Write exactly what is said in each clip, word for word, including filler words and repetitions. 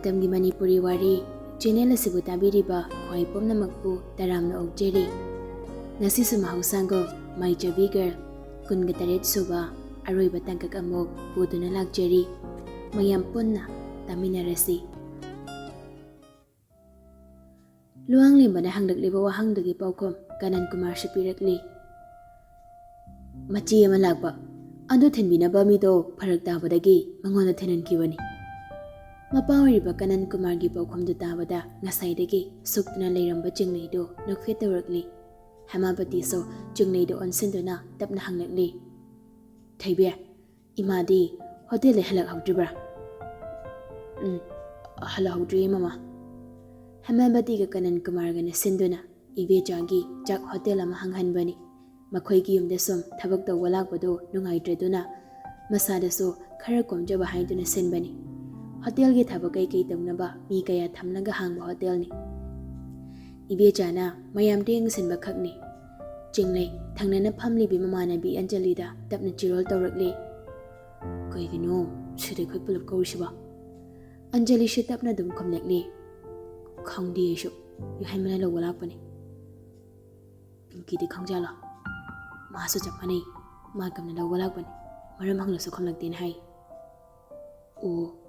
ꯃꯇꯝꯒꯤ ꯃꯅꯤꯄꯨꯔꯤ ꯋꯥꯔꯤ ꯆꯦꯅꯦꯜ ꯑꯁꯤꯕꯨ ꯇꯥꯕꯤꯔꯤꯕ ꯈ꯭ꯋꯥꯏ ꯄꯨꯝꯅꯃꯛꯄꯨ ꯇꯔꯥꯝꯅ ꯑꯣꯛꯆꯔꯤ꯫ ꯉꯁꯤꯁꯨ ꯃꯍꯧꯁꯥꯒꯨꯝ ꯃꯥꯏꯆꯕꯤ ꯒꯔꯜ ꯀꯨꯟꯒ ꯇꯔꯦꯠ ꯁꯨꯕ ꯑꯔꯣꯏꯕ ꯇꯥꯡꯀꯛ ꯑꯃꯨꯛ ꯄꯨꯗꯨꯅ ꯂꯥꯛꯆꯔꯤ꯫ ꯃꯌꯥꯝ ꯄꯨꯟꯅ ꯇꯥꯃꯤꯟꯅꯔꯁꯤ꯫ ꯂꯨꯋꯥꯡꯂꯦꯝꯕꯅ ꯍꯪꯂꯛꯂꯤꯕ ꯋꯥꯍꯪꯗꯨꯒꯤ ꯄꯥꯎꯈꯨꯝ ꯀꯅꯟ ꯀꯨꯃꯥꯔꯁꯨ ꯄꯤꯔꯛꯂꯤ꯫ ꯃꯆꯦ ꯑꯃ ꯂꯥꯛꯄ, ꯑꯗꯨ ꯊꯤꯟꯕꯤꯅꯕ ꯃꯤꯗꯣ ꯐꯔꯛ ꯇꯥꯕꯗꯒꯤ ꯃꯉꯣꯟꯗ ꯊꯤꯟꯍꯟꯈꯤꯕꯅꯤ꯫ ꯃꯄꯥ ꯑꯣꯏꯔꯤꯕ ꯀꯅꯟ ꯀꯨꯃꯥꯔꯒꯤ ꯄꯥꯎꯈꯨꯝꯗꯨ ꯇꯥꯕꯗ ꯉꯁꯥꯏꯗꯒꯤ ꯁꯨꯛꯇꯨꯅ ꯂꯩꯔꯝꯕ ꯆꯤꯡꯂꯩꯗꯨ ꯅꯣꯛꯐꯦꯠ ꯇꯧꯔꯛꯂꯤ꯫ ꯍꯦꯃꯥꯕꯇꯤꯁꯨ ꯆꯤꯡꯂꯩꯗꯨ ꯑꯣꯟꯁꯤꯟꯗꯨꯅ ꯇꯞꯅ ꯍꯪꯂꯛꯂꯤ꯫ ꯊꯣꯏꯕꯤ, ꯏꯃꯥꯗꯤ ꯍꯣꯇꯦꯜꯗ ꯍꯜꯂꯛꯍꯧꯗ꯭ꯔꯤꯕ꯭ꯔꯥ? ꯎꯝ, ꯍꯜꯂꯛꯍꯧꯗ꯭ꯔꯤꯌꯦ ꯃꯃꯥ꯫ ꯍꯦꯃꯥꯕꯇꯤꯒ ꯀꯅꯟ ꯀꯨꯃꯥꯔꯒ ꯅꯛꯁꯤꯟꯗꯨꯅ ꯏꯕꯦꯆꯥꯒꯤ ꯆꯥꯛ ꯍꯣꯇꯦꯜ ꯑꯃ ꯍꯥꯡꯍꯟꯕꯅꯤ꯫ ꯃꯈꯣꯏꯒꯤ ꯌꯨꯝꯗ ꯁꯨꯝ ꯊꯕꯛ ꯇꯧꯕ ꯂꯥꯛꯄꯗꯨ ꯅꯨꯡꯉꯥꯏꯇ꯭ꯔꯗꯨꯅ ꯃꯁꯥꯗꯁꯨ ꯈꯔ ꯀꯣꯝꯖꯕ ꯍꯥꯏꯗꯨꯅ ꯁꯤꯟꯕꯅꯤ꯫ ꯍꯣꯇꯦꯜꯒꯤ ꯊꯕꯛ ꯀꯩꯀꯩ ꯇꯧꯅꯕ ꯃꯤ ꯀꯌꯥ ꯊꯝꯂꯒ ꯍꯥꯡꯕ ꯍꯣꯇꯦꯜꯅꯤ꯫ ꯏꯕꯦꯆꯥꯅ ꯃꯌꯥꯝꯗ ꯌꯦꯡꯁꯤꯟꯕ ꯈꯛꯅꯤ꯫ ꯆꯤꯡꯂꯩ ꯊꯪꯅꯅ ꯐꯝꯂꯤꯕꯤ ꯃꯃꯥꯟꯅꯕꯤ ꯑꯟꯖꯂꯤꯗ ꯇꯞꯅ ꯆꯤꯔꯣꯜ ꯇꯧꯔꯛꯂꯤ꯫ "ꯀꯩꯒꯤꯅꯣ ꯁꯤꯗ ꯑꯩꯈꯣꯏ ꯄꯨꯂꯞ ꯀꯧꯔꯤꯁꯤꯕꯣ?" ꯑꯟꯖꯂꯤꯁꯨ ꯇꯞꯅ ꯑꯗꯨꯝ ꯈꯨꯝꯂꯛꯂꯤ꯫ "ꯈꯪꯗꯦ ꯑꯩꯁꯨ, ꯌꯨꯍꯦꯟꯕꯅ ꯂꯧꯕ ꯂꯥꯛꯄꯅꯤ꯫ ꯄꯤꯡꯀꯤꯗꯤ ꯈꯪꯖꯥꯠꯂꯣ?" "ꯃꯥꯁꯨ ꯆꯞ ꯃꯥꯟꯅꯩ, ꯃꯥ ꯀꯝꯅ ꯂꯧꯕ ꯂꯥꯛꯄꯅꯤ, ꯃꯔꯝ ꯍꯪꯂꯁꯨ ꯈꯨꯝꯂꯛꯇꯦꯅ ꯍꯥꯏ꯫" ꯑꯣ꯫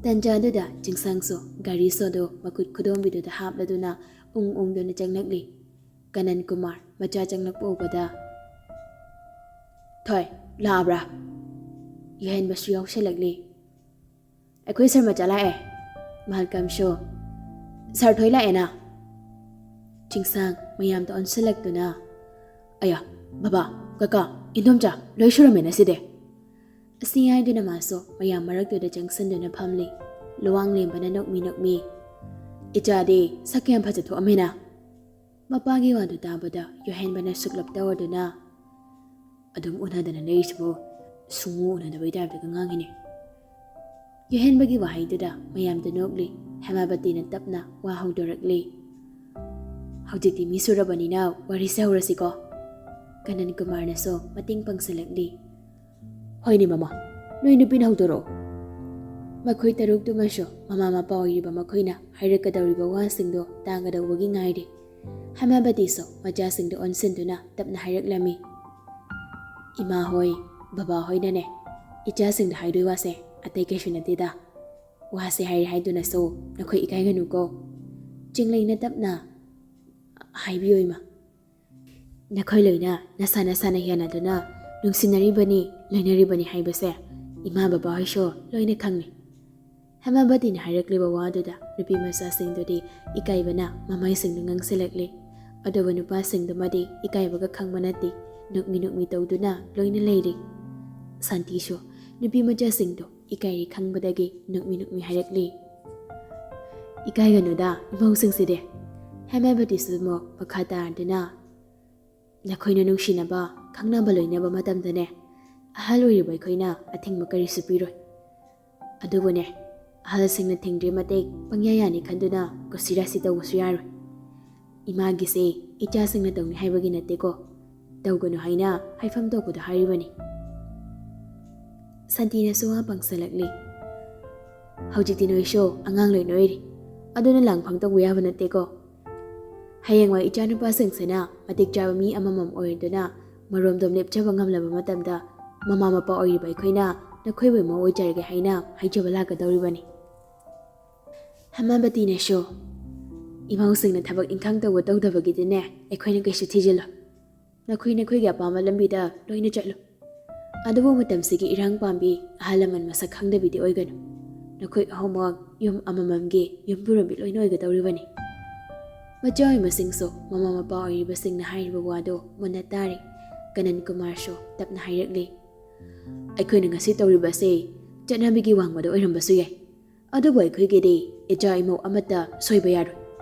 ꯇꯟꯖꯥꯗꯨꯗ ꯆꯤꯡꯁꯥꯡꯁꯨ ꯒꯥꯔꯤ ꯁꯣꯗꯨ ꯃꯈꯨꯠ ꯈꯨꯗꯣꯝꯕꯤꯗꯨꯗ ꯍꯥꯞꯂꯗꯨꯅ ꯎꯪ ꯎꯪꯗꯨꯅ ꯆꯪꯂꯛꯂꯤ꯫ ꯀꯅꯟ ꯀꯨꯃꯥꯔ ꯃꯆꯥ ꯆꯪꯂꯛꯄ ꯎꯕꯗ, "ꯊꯣꯏ, ꯂꯥꯛꯑꯕ꯭ꯔꯥ?" ꯌꯨꯍꯦꯟꯕꯁꯨ ꯌꯥꯎꯁꯜꯂꯛꯂꯤ꯫ "ꯑꯩꯈꯣꯏ ꯁꯥꯔ ꯃꯆꯥ ꯂꯥꯛꯑꯦ꯫" ꯃꯍꯜꯀꯝꯁꯨ, "ꯁꯥꯔ ꯊꯣꯏ ꯂꯥꯛꯑꯦꯅ?" ꯆꯤꯡꯁꯥꯡ ꯃꯌꯥꯝꯗ ꯑꯣꯟꯁꯤꯜꯂꯛꯇꯨꯅ, "ꯑꯌꯥ, ꯕꯕꯥ, ꯀꯀꯥ, ꯏꯟꯗꯣꯝꯆꯥ, ꯂꯣꯏ ꯁꯨꯔꯝꯃꯦꯅ ꯁꯤꯗꯤ!" ꯑꯁꯤ ꯍꯥꯏꯗꯨꯅ ꯃꯥꯁꯨ ꯃꯌꯥꯝ ꯃꯔꯛꯇꯨꯗ ꯆꯪꯁꯤꯟꯗꯨꯅ ꯐꯝꯂꯤ꯫ ꯂꯨꯋꯥꯡꯂꯦꯝꯕꯅ ꯅꯣꯛꯃꯤ ꯅꯣꯛꯃꯤ, "ꯏꯆꯥꯗꯤ ꯁꯛ ꯌꯥꯝ ꯐꯖꯊꯣꯛꯑꯝꯃꯦꯅ!" ꯃꯄꯥꯒꯤ ꯋꯥꯗꯨ ꯇꯥꯕꯗ ꯌꯨꯍꯦꯟꯕꯅ ꯁꯨꯛꯂꯞ ꯇꯧꯔꯗꯨꯅ, "ꯑꯗꯨꯝ ꯎꯅꯗꯅ ꯂꯩꯔꯤꯁꯤꯕꯨ ꯁꯨꯡꯎ ꯎꯅꯗꯕꯩ ꯇꯥꯏꯞꯇꯒ ꯉꯥꯡꯉꯤꯅꯦ꯫" ꯌꯨꯍꯦꯟꯕꯒꯤ ꯋꯥꯍꯩꯗꯨꯗ ꯃꯌꯥꯝꯗ ꯅꯣꯛꯂꯤ꯫ ꯍꯦꯃꯥꯕꯇꯤꯅ ꯇꯞꯅ ꯋꯥ ꯍꯧꯗꯣꯔꯛꯂꯤ꯫ "ꯍꯧꯖꯤꯛꯇꯤ ꯃꯤ ꯁꯨꯔꯕꯅꯤꯅ ꯋꯥꯔꯤꯁꯦ ꯍꯧꯔꯁꯤꯀꯣ?" ꯀꯅꯟ ꯀꯨꯃꯥꯔꯅꯁꯨ ꯃꯇꯦꯡ ꯄꯥꯡꯁꯤꯜꯂꯛꯂꯤ꯫ "ꯍꯣꯏꯅꯦ ꯃꯃꯥ, ꯅꯣꯏ ꯅꯨꯄꯤꯅ ꯍꯧꯗꯣꯔꯛꯑꯣ꯫" ꯃꯈꯣꯏ ꯇꯔꯨꯛꯇꯨꯃꯁꯨ ꯃꯃꯥ ꯃꯄꯥ ꯑꯣꯏꯔꯤꯕ ꯃꯈꯣꯏꯅ ꯍꯥꯏꯔꯛꯀꯗꯧꯔꯤꯕ ꯋꯥꯁꯤꯡꯗꯣ ꯇꯥꯒꯗꯧꯕꯒꯤ ꯉꯥꯏꯔꯤ꯫ ꯍꯦꯃꯥꯕꯇꯤꯁꯨ ꯃꯆꯥꯁꯤꯡꯗꯨ ꯑꯣꯟꯁꯤꯟꯗꯨꯅ ꯇꯞꯅ ꯍꯥꯏꯔꯛꯂꯝꯃꯤ, "ꯏꯃꯥ ꯍꯣꯏ, ꯕꯕꯥ ꯍꯣꯏꯅꯅꯦ, ꯏꯆꯥꯁꯤꯡꯗ ꯍꯥꯏꯗꯣꯏ ꯋꯥꯁꯦ ꯑꯇꯩ ꯀꯩꯁꯨ ꯅꯠꯇꯦꯗ꯫ ꯋꯥꯁꯦ ꯍꯥꯏꯔꯦ ꯍꯥꯏꯗꯨꯅꯁꯨ ꯅꯈꯣꯏ ꯏꯀꯥꯏꯒꯅꯨꯀꯣ꯫" ꯆꯤꯡꯂꯩꯅ ꯇꯞꯅ ꯍꯥꯏꯕꯤꯌꯨ, "ꯏꯃꯥ, ꯅꯈꯣꯏ ꯂꯣꯏꯅ ꯅꯁꯥ ꯅꯁꯥꯅ ꯌꯥꯅꯗꯨꯅ ꯅꯨꯡꯁꯤꯅꯔꯤꯕꯅꯤ, ꯂꯣꯏꯅꯔꯤꯕꯅꯤ ꯍꯥꯏꯕꯁꯦ ꯏꯃꯥ ꯕꯕꯥ ꯍꯣꯏꯁꯨ ꯂꯣꯏꯅ ꯈꯪꯉꯤ꯫" ꯍꯦꯃꯥꯕꯇꯤꯅ ꯍꯥꯏꯔꯛꯂꯤꯕ ꯋꯥꯗꯨꯗ ꯅꯨꯄꯤ ꯃꯆꯥꯁꯤꯡꯗꯨꯗꯤ ꯏꯀꯥꯏꯕꯅ ꯃꯃꯥꯏꯁꯤꯡꯗꯨ ꯉꯥꯡꯁꯤꯜꯂꯛꯂꯤ꯫ ꯑꯗꯨꯕꯨ ꯅꯨꯄꯥꯁꯤꯡꯗꯨꯃꯗꯤ ꯏꯀꯥꯏꯕꯒ ꯈꯪꯕ ꯅꯠꯇꯦ꯫ ꯅꯣꯛꯃꯤ ꯅꯣꯛꯃꯤ ꯇꯧꯗꯨꯅ ꯂꯣꯏꯅ ꯂꯩꯔꯤ꯫ ꯁꯥꯟꯇꯤꯁꯨ ꯅꯨꯄꯤ ꯃꯆꯥꯁꯤꯡꯗꯨ ꯏꯀꯥꯏꯔꯤ ꯈꯪꯕꯗꯒꯤ ꯅꯣꯛꯃꯤ ꯅꯣꯛꯃꯤ ꯍꯥꯏꯔꯛꯂꯤ, "ꯏꯀꯥꯏꯒꯅꯨꯗ ꯏꯃꯧꯁꯤꯡꯁꯤꯗꯤ꯫" ꯍꯦꯃꯥꯕꯇꯤꯁꯨ ꯑꯃꯨꯛ ꯃꯈꯥ ꯇꯥꯔꯗꯨꯅ, "ꯅꯈꯣꯏꯅ ꯅꯨꯡꯁꯤꯅꯕ, ꯈꯪꯅꯕ ꯂꯣꯏꯅꯕ ꯃꯇꯝꯗꯅꯦ, ꯑꯍꯜ ꯑꯣꯏꯔꯤꯕ ꯑꯩꯈꯣꯏꯅ ꯑꯊꯤꯡꯕ ꯀꯔꯤꯁꯨ ꯄꯤꯔꯣꯏ꯫ ꯑꯗꯨꯕꯨꯅꯦ, ꯑꯍꯜꯁꯤꯡꯅ ꯊꯤꯡꯗ꯭ꯔꯤ ꯃꯇꯤꯛ ꯄꯪꯌꯥ ꯌꯥꯅꯤ ꯈꯟꯗꯨꯅ ꯀꯨꯁꯤ ꯔꯥꯁꯤ ꯇꯧꯕꯁꯨ ꯌꯥꯔꯣꯏ꯫ ꯏꯃꯥꯒꯤꯁꯦ ꯏꯆꯥꯁꯤꯡꯅ ꯇꯧꯅꯤ ꯍꯥꯏꯕꯒꯤ ꯅꯠꯇꯦꯀꯣ, ꯇꯧꯒꯅꯨ ꯍꯥꯏꯅ ꯍꯥꯏꯐꯝ ꯊꯣꯛꯄꯗꯣ ꯍꯥꯏꯔꯤꯕꯅꯤ꯫" ꯁꯥꯟꯇꯤꯅꯁꯨ ꯋꯥ ꯄꯪꯁꯜꯂꯛꯂꯤ, "ꯍꯧꯖꯤꯛꯇꯤ ꯅꯣꯏꯁꯨ ꯑꯉꯥꯡ ꯂꯣꯏ ꯅꯣꯏꯔꯤ, ꯑꯗꯨꯅ ꯂꯥꯡꯐꯥꯡ ꯇꯧꯕ ꯌꯥꯕ ꯅꯠꯇꯦꯀꯣ꯫ ꯍꯌꯦꯡꯋꯥꯏ ꯏꯆꯥꯅꯨꯄꯥꯁꯤꯡꯁꯤꯅ ꯃꯇꯤꯛ ꯆꯥꯕ ꯃꯤ ꯑꯃꯃꯝ ꯑꯣꯏꯔꯗꯨꯅ ꯃꯔꯣꯝꯗꯣꯝ ꯂꯦꯞꯆꯕ ꯉꯝꯂꯕ ꯃꯇꯝꯗ, ꯃꯃꯥ ꯃꯄꯥ ꯑꯣꯏꯔꯤꯕ ꯑꯩꯈꯣꯏꯅ ꯅꯈꯣꯏꯕꯨ ꯏꯃꯧ ꯑꯣꯏꯖꯔꯒꯦ ꯍꯥꯏꯅ ꯍꯥꯏꯖꯕ ꯂꯥꯛꯀꯗꯧꯔꯤꯕꯅꯤ꯫" ꯍꯦꯃꯥꯕꯇꯤꯅꯁꯨ, "ꯏꯃꯧꯁꯤꯡꯅ ꯊꯕꯛ ꯏꯪꯈꯥꯡ ꯇꯧꯕ ꯇꯧꯗꯕꯒꯤꯗꯤꯅꯦ ꯑꯩꯈꯣꯏꯅ ꯀꯩꯁꯨ ꯊꯤꯖꯤꯜꯂꯣ꯫ ꯅꯈꯣꯏ ꯅꯈꯣꯏꯒꯤ ꯑꯄꯥꯝꯕ ꯂꯝꯕꯤꯗ ꯂꯣꯏꯅ ꯆꯠꯂꯨ꯫ ꯑꯗꯨꯕꯨ ꯃꯇꯝꯁꯤꯒꯤ ꯏꯔꯥꯡ ꯄꯥꯝꯕꯤ, ꯑꯍꯜ ꯂꯃꯟ ꯃꯁꯛ ꯈꯪꯗꯕꯤꯗꯤ ꯑꯣꯏꯒꯅꯨ꯫ ꯅꯈꯣꯏ ꯑꯍꯨꯝꯃꯛ ꯌꯨꯝ ꯑꯃꯃꯝꯒꯤ ꯌꯨꯝꯕꯨꯔꯦꯝꯕꯤ ꯂꯣꯏꯅ ꯑꯣꯏꯒꯗꯧꯔꯤꯕꯅꯤ꯫" ꯃꯆꯥ ꯑꯣꯏꯕꯁꯤꯡꯁꯨ ꯃꯃꯥ ꯃꯄꯥ ꯑꯣꯏꯔꯤꯕꯁꯤꯡꯅ ꯍꯥꯏꯔꯤꯕ ꯋꯥꯗꯨ ꯃꯨꯟꯅ ꯇꯥꯔꯤ꯫ ꯀꯅꯟ ꯀꯨꯃꯥꯔꯁꯨ ꯇꯞꯅ ꯍꯥꯏꯔꯛꯂꯤ, "ꯑꯩꯈꯣꯏꯅ ꯉꯁꯤ ꯇꯧꯔꯤꯕ ꯑꯁꯤ ꯆꯠꯅꯕꯤꯒꯤ ꯋꯥꯡꯃꯗ ꯑꯣꯏꯔꯝꯕꯁꯨ ꯌꯥꯏ, ꯑꯗꯨꯕꯨ ꯑꯩꯈꯣꯏꯒꯤꯗꯤ ꯏꯆꯥ ꯏꯃꯧ ꯑꯃꯠꯇ ꯁꯣꯏꯕ ꯌꯥꯔꯣꯏ,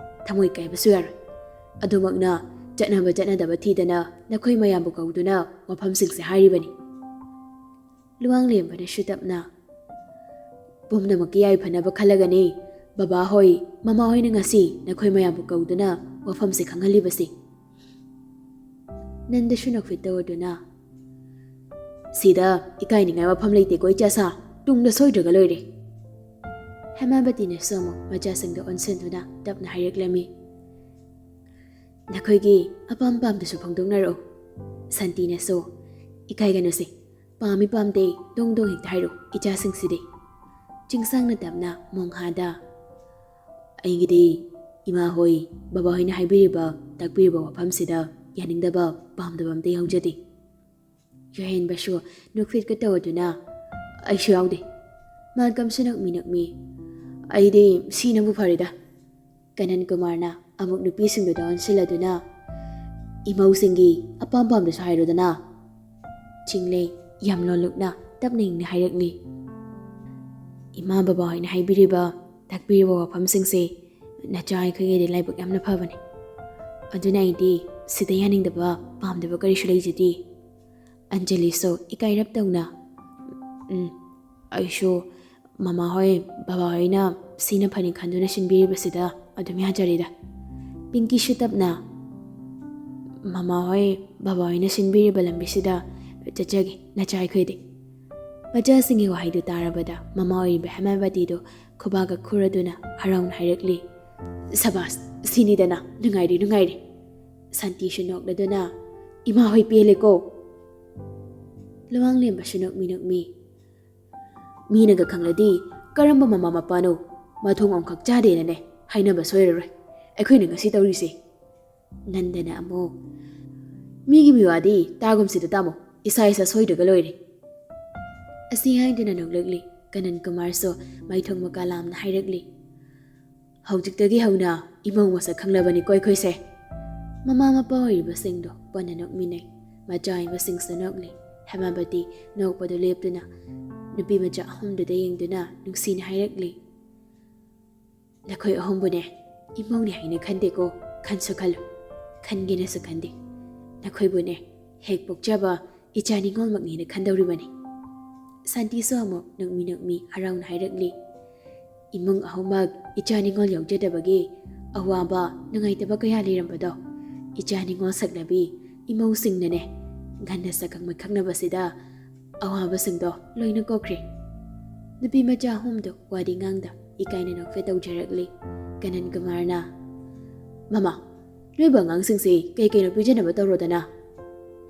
ꯊꯃꯣꯏ ꯀꯥꯏꯕꯁꯨ ꯌꯥꯔꯣꯏ꯫ ꯑꯗꯨꯃꯛꯅ ꯆꯠꯅꯕ ꯆꯠꯅꯗꯕ ꯊꯤꯗꯅ ꯅꯈꯣꯏ ꯃꯌꯥꯝꯕꯨ ꯀꯧꯗꯨꯅ ꯋꯥꯐꯝꯁꯤꯡꯁꯦ ꯍꯥꯏꯔꯤꯕꯅꯤ꯫" ꯂꯨꯋꯥꯡꯂꯦꯝꯕꯅꯁꯨ ꯇꯞꯅ, "ꯄꯨꯝꯅꯃꯛꯀꯤ ꯌꯥꯏꯐꯅꯕ ꯈꯜꯂꯒꯅꯤ ꯕꯕꯥ ꯍꯣꯏ, ꯃꯃꯥ ꯍꯣꯏꯅ ꯉꯁꯤ ꯅꯈꯣꯏ ꯃꯌꯥꯝꯕꯨ ꯀꯧꯗꯨꯅ ꯋꯥꯐꯝꯁꯦ ꯈꯪꯍꯜꯂꯤꯕꯁꯤ꯫" ꯅꯟꯗꯁꯨ ꯅꯣꯛꯐꯦꯠ ꯇꯧꯗꯨꯅ, "ꯁꯤꯗ ꯏꯀꯥꯏꯅꯤꯡꯉꯥꯏ ꯋꯥꯐꯝ ꯂꯩꯇꯦꯀꯣ ꯏꯆꯥꯁꯥ, ꯇꯨꯡꯗ ꯁꯣꯏꯗ꯭ꯔꯒ ꯂꯣꯏꯔꯦ꯫" ꯍꯦꯃꯥꯕꯇꯤꯅꯁꯨ ꯑꯃꯨꯛ ꯃꯆꯥꯁꯤꯡꯗ ꯑꯣꯟꯁꯤꯟꯗꯨꯅ ꯇꯞꯅ ꯍꯥꯏꯔꯛꯂꯝꯃꯤ, "ꯅꯈꯣꯏꯒꯤ ꯑꯄꯥꯝ ꯄꯥꯝꯗꯁꯨ ꯐꯣꯡꯗꯣꯛꯅꯔꯛꯎ꯫ ꯁꯥꯟꯇꯤꯅꯁꯨ, ꯏꯀꯥꯏꯒꯅꯨꯁꯦ, ꯄꯥꯝꯃꯤ ꯄꯥꯝꯗꯦ ꯗꯣꯡ ꯗꯣꯡ ꯍꯦꯛꯇ ꯍꯥꯏꯔꯛꯎ ꯏꯆꯥꯁꯤꯡꯁꯤꯗꯤ꯫" ꯆꯤꯡꯁꯥꯡꯅ ꯇꯞꯅ ꯃꯣꯡꯍꯥꯗ, "ꯑꯩꯒꯤꯗꯤ ꯏꯃꯥ ꯍꯣꯏ, ꯕꯕꯥ ꯍꯣꯏꯅ ꯍꯥꯏꯕꯤꯔꯤꯕ, ꯇꯥꯛꯄꯤꯔꯤꯕ ꯋꯥꯐꯝꯁꯤꯗ ꯌꯥꯅꯤꯡꯗꯕ, ꯄꯥꯝꯗꯕ ꯑꯝꯇ ꯌꯥꯎꯖꯗꯦ꯫" ꯌꯨꯍꯦꯟꯕꯁꯨ ꯅꯣꯛꯐꯦꯠꯀ ꯇꯧꯗꯨꯅ, "ꯑꯩꯁꯨ ꯌꯥꯎꯗꯦ꯫" ꯃꯥꯜꯀꯝꯁꯨ ꯅꯣꯛꯃꯤ ꯅꯣꯛꯃꯤ, "ꯑꯩꯗꯤ ꯁꯤꯅꯕꯨ ꯐꯔꯦꯗ꯫" ꯀꯅꯟ ꯀꯨꯃꯥꯔꯅ ꯑꯃꯨꯛ ꯅꯨꯄꯤꯁꯤꯡꯗꯨꯗ ꯑꯣꯟꯁꯤꯜꯂꯗꯨꯅ, "ꯏꯃꯧꯁꯤꯡꯒꯤ ꯑꯄꯥꯝ ꯄꯥꯝꯗꯁꯨ ꯍꯥꯏꯔꯨꯗꯅ꯫" ꯆꯤꯡꯂꯩ ꯌꯥꯝ ꯂꯣꯜꯂꯨꯛꯅ ꯇꯞꯅ ꯏꯪꯅ ꯍꯥꯏꯔꯛꯂꯤ, "ꯏꯃꯥ ꯕꯕꯥ ꯍꯣꯏꯅ ꯍꯥꯏꯕꯤꯔꯤꯕ, ꯇꯥꯛꯄꯤꯔꯤꯕ ꯋꯥꯐꯝꯁꯤꯡꯁꯦ ꯅꯆꯥ ꯑꯩꯈꯣꯏꯒꯤꯗꯤ ꯂꯥꯏꯕꯛ ꯌꯥꯝꯅ ꯐꯕꯅꯤ꯫ ꯑꯗꯨꯅ ꯑꯩꯗꯤ ꯁꯤꯗ ꯌꯥꯅꯤꯡꯗꯕ, ꯄꯥꯝꯗꯕ ꯀꯔꯤꯁꯨ ꯂꯩꯖꯗꯦ꯫" ꯑꯟꯖꯂꯤꯁꯨ ꯏꯀꯥꯏꯔꯞ ꯇꯧꯅ, "ꯎꯝ, ꯑꯩꯁꯨ ꯃꯃꯥ ꯍꯣꯏ, ꯕꯕꯥ ꯍꯣꯏꯅ ꯁꯤꯅ ꯐꯅꯤ ꯈꯟꯗꯨꯅ ꯁꯤꯟꯕꯤꯔꯤꯕꯁꯤꯗ ꯑꯗꯨꯝ ꯌꯥꯖꯔꯦꯗ꯫" ꯄꯤꯡꯀꯤꯁꯨ ꯇꯞꯅ, "ꯃꯃꯥ ꯍꯣꯏ, ꯕꯕꯥ ꯍꯣꯏꯅ ꯁꯤꯟꯕꯤꯔꯤꯕ ꯂꯝꯕꯤꯁꯤꯗ ꯆꯠꯆꯒꯦ ꯅꯆꯥ ꯑꯩꯈꯣꯏꯗꯤ꯫" ꯃꯆꯥꯁꯤꯡꯒꯤ ꯋꯥꯍꯩꯗꯨ ꯇꯥꯔꯕꯗ ꯃꯃꯥ ꯑꯣꯏꯔꯤꯕ ꯍꯦꯃꯥꯕꯇꯤꯗꯨ ꯈꯨꯕꯥꯛꯀ ꯈꯨꯔꯗꯨꯅ ꯍꯔꯥꯎꯅ ꯍꯥꯏꯔꯛꯂꯤ, "ꯁꯕꯥꯁ, ꯁꯤꯅꯤꯗꯅ, ꯅꯨꯡꯉꯥꯏꯔꯦ, ꯅꯨꯡꯉꯥꯏꯔꯦ꯫" ꯁꯥꯟꯇꯤꯁꯨ ꯅꯣꯛꯂꯗꯨꯅ, "ꯏꯃꯥ ꯍꯣꯏ ꯄꯦꯜꯂꯦꯀꯣ꯫" ꯂꯨꯋꯥꯡꯂꯦꯝꯕꯁꯨ ꯅꯣꯛꯃꯤ ꯅꯣꯛꯃꯤ, "ꯃꯤꯅꯒ ꯈꯪꯂꯗꯤ ꯀꯔꯝꯕ ꯃꯃꯥ ꯃꯄꯥꯅꯣ, ꯃꯊꯣꯡ ꯑꯃꯈꯛ ꯆꯥꯗꯦꯅꯅꯦ ꯍꯥꯏꯅꯕ ꯁꯣꯏꯔꯔꯣꯏ ꯑꯩꯈꯣꯏꯅ ꯉꯁꯤ ꯇꯧꯔꯤꯁꯦ꯫" ꯅꯟꯗꯅ ꯑꯃꯨꯛ, "ꯃꯤꯒꯤ ꯃꯤꯋꯥꯗꯤ ꯇꯥꯒꯨꯝꯁꯤꯗ ꯇꯥꯃꯣ, ꯏꯁꯥ ꯏꯁꯥ ꯁꯣꯏꯗ꯭ꯔꯒ ꯂꯣꯏꯔꯦ꯫" ꯑꯁꯤ ꯍꯥꯏꯗꯨꯅ ꯅꯣꯛꯂꯛꯂꯤ꯫ ꯀꯅꯟ ꯀꯨꯃꯥꯔꯁꯨ ꯃꯥꯏꯊꯣꯡ ꯃꯀꯥ ꯂꯥꯝꯅ ꯍꯥꯏꯔꯛꯂꯤ, "ꯍꯧꯖꯤꯛꯇꯒꯤ ꯍꯧꯅ ꯏꯃꯧ ꯃꯁꯛ ꯈꯪꯂꯕꯅꯤꯀꯣ ꯑꯩꯈꯣꯏꯁꯦ꯫" ꯃꯃꯥ ꯃꯄꯥ ꯑꯣꯏꯔꯤꯕꯁꯤꯡꯗꯣ ꯄꯨꯟꯅ ꯅꯣꯛꯃꯤꯟꯅꯩ꯫ ꯃꯆꯥ ꯑꯣꯏꯕꯁꯤꯡꯁꯨ ꯅꯣꯛꯂꯤ꯫ ꯍꯦꯃꯥꯕꯇꯤ ꯅꯣꯛꯄꯗꯨ ꯂꯦꯞꯇꯨꯅ ꯅꯨꯄꯤ ꯃꯆꯥ ꯑꯍꯨꯝꯗꯨꯗ ꯌꯦꯡꯗꯨꯅ ꯅꯨꯡꯁꯤꯅ ꯍꯥꯏꯔꯛꯂꯤ, "ꯅꯈꯣꯏ ꯑꯍꯨꯝꯕꯨꯅꯦ ꯏꯃꯧꯅꯦ ꯍꯥꯏꯅ ꯈꯟꯗꯦꯀꯣ, ꯈꯟꯁꯨ ꯈꯜꯂꯨ, ꯈꯟꯒꯦꯅꯁꯨ ꯈꯟꯗꯦ꯫ ꯅꯈꯣꯏꯕꯨꯅꯦ ꯍꯦꯛ ꯄꯣꯛꯆꯕ ꯏꯆꯥ ꯅꯤꯉꯣꯜꯃꯛꯅꯦꯅ ꯈꯟꯗꯧꯔꯤꯕꯅꯤ꯫" ꯁꯥꯟꯇꯤꯁꯨ ꯑꯃꯨꯛ ꯅꯣꯛꯃꯤ ꯅꯣꯛꯃꯤ ꯍꯔꯥꯎꯅ ꯍꯥꯏꯔꯛꯂꯤ, "ꯏꯃꯨꯡ ꯑꯍꯨꯝꯃꯛ ꯏꯆꯥ ꯅꯤꯉꯣꯜ ꯌꯥꯎꯖꯗꯕꯒꯤ ꯑꯋꯥꯕ, ꯅꯨꯡꯉꯥꯏꯇꯕ ꯀꯌꯥ ꯂꯩꯔꯝꯕꯗꯣ ꯏꯆꯥ ꯅꯤꯉꯣꯜ ꯁꯛꯅꯕꯤ ꯏꯃꯧꯁꯤꯡꯅꯅꯦ ꯉꯟꯅ ꯁꯛꯈꯪ ꯃꯥꯏꯈꯪꯅꯕꯁꯤꯗ ꯑꯋꯥꯕꯁꯤꯡꯗꯣ ꯂꯣꯏꯅ ꯀꯣꯛꯈ꯭ꯔꯦ꯫" ꯅꯨꯄꯤ ꯃꯆꯥ ꯑꯍꯨꯝꯗꯣ ꯋꯥꯗꯤ ꯉꯥꯡꯗ ꯏꯀꯥꯏꯅ ꯅꯣꯛꯐꯦꯠ ꯇꯧꯖꯔꯛꯂꯤ꯫ ꯀꯅꯟ ꯀꯨꯃꯥꯔꯅ, "ꯃꯃꯥ, ꯅꯣꯏꯕꯨ ꯑꯉꯥꯡꯁꯤꯡꯁꯤ ꯀꯩ ꯀꯩꯅꯣ ꯄꯤꯖꯅꯕ ꯇꯧꯔꯣꯗꯅ꯫"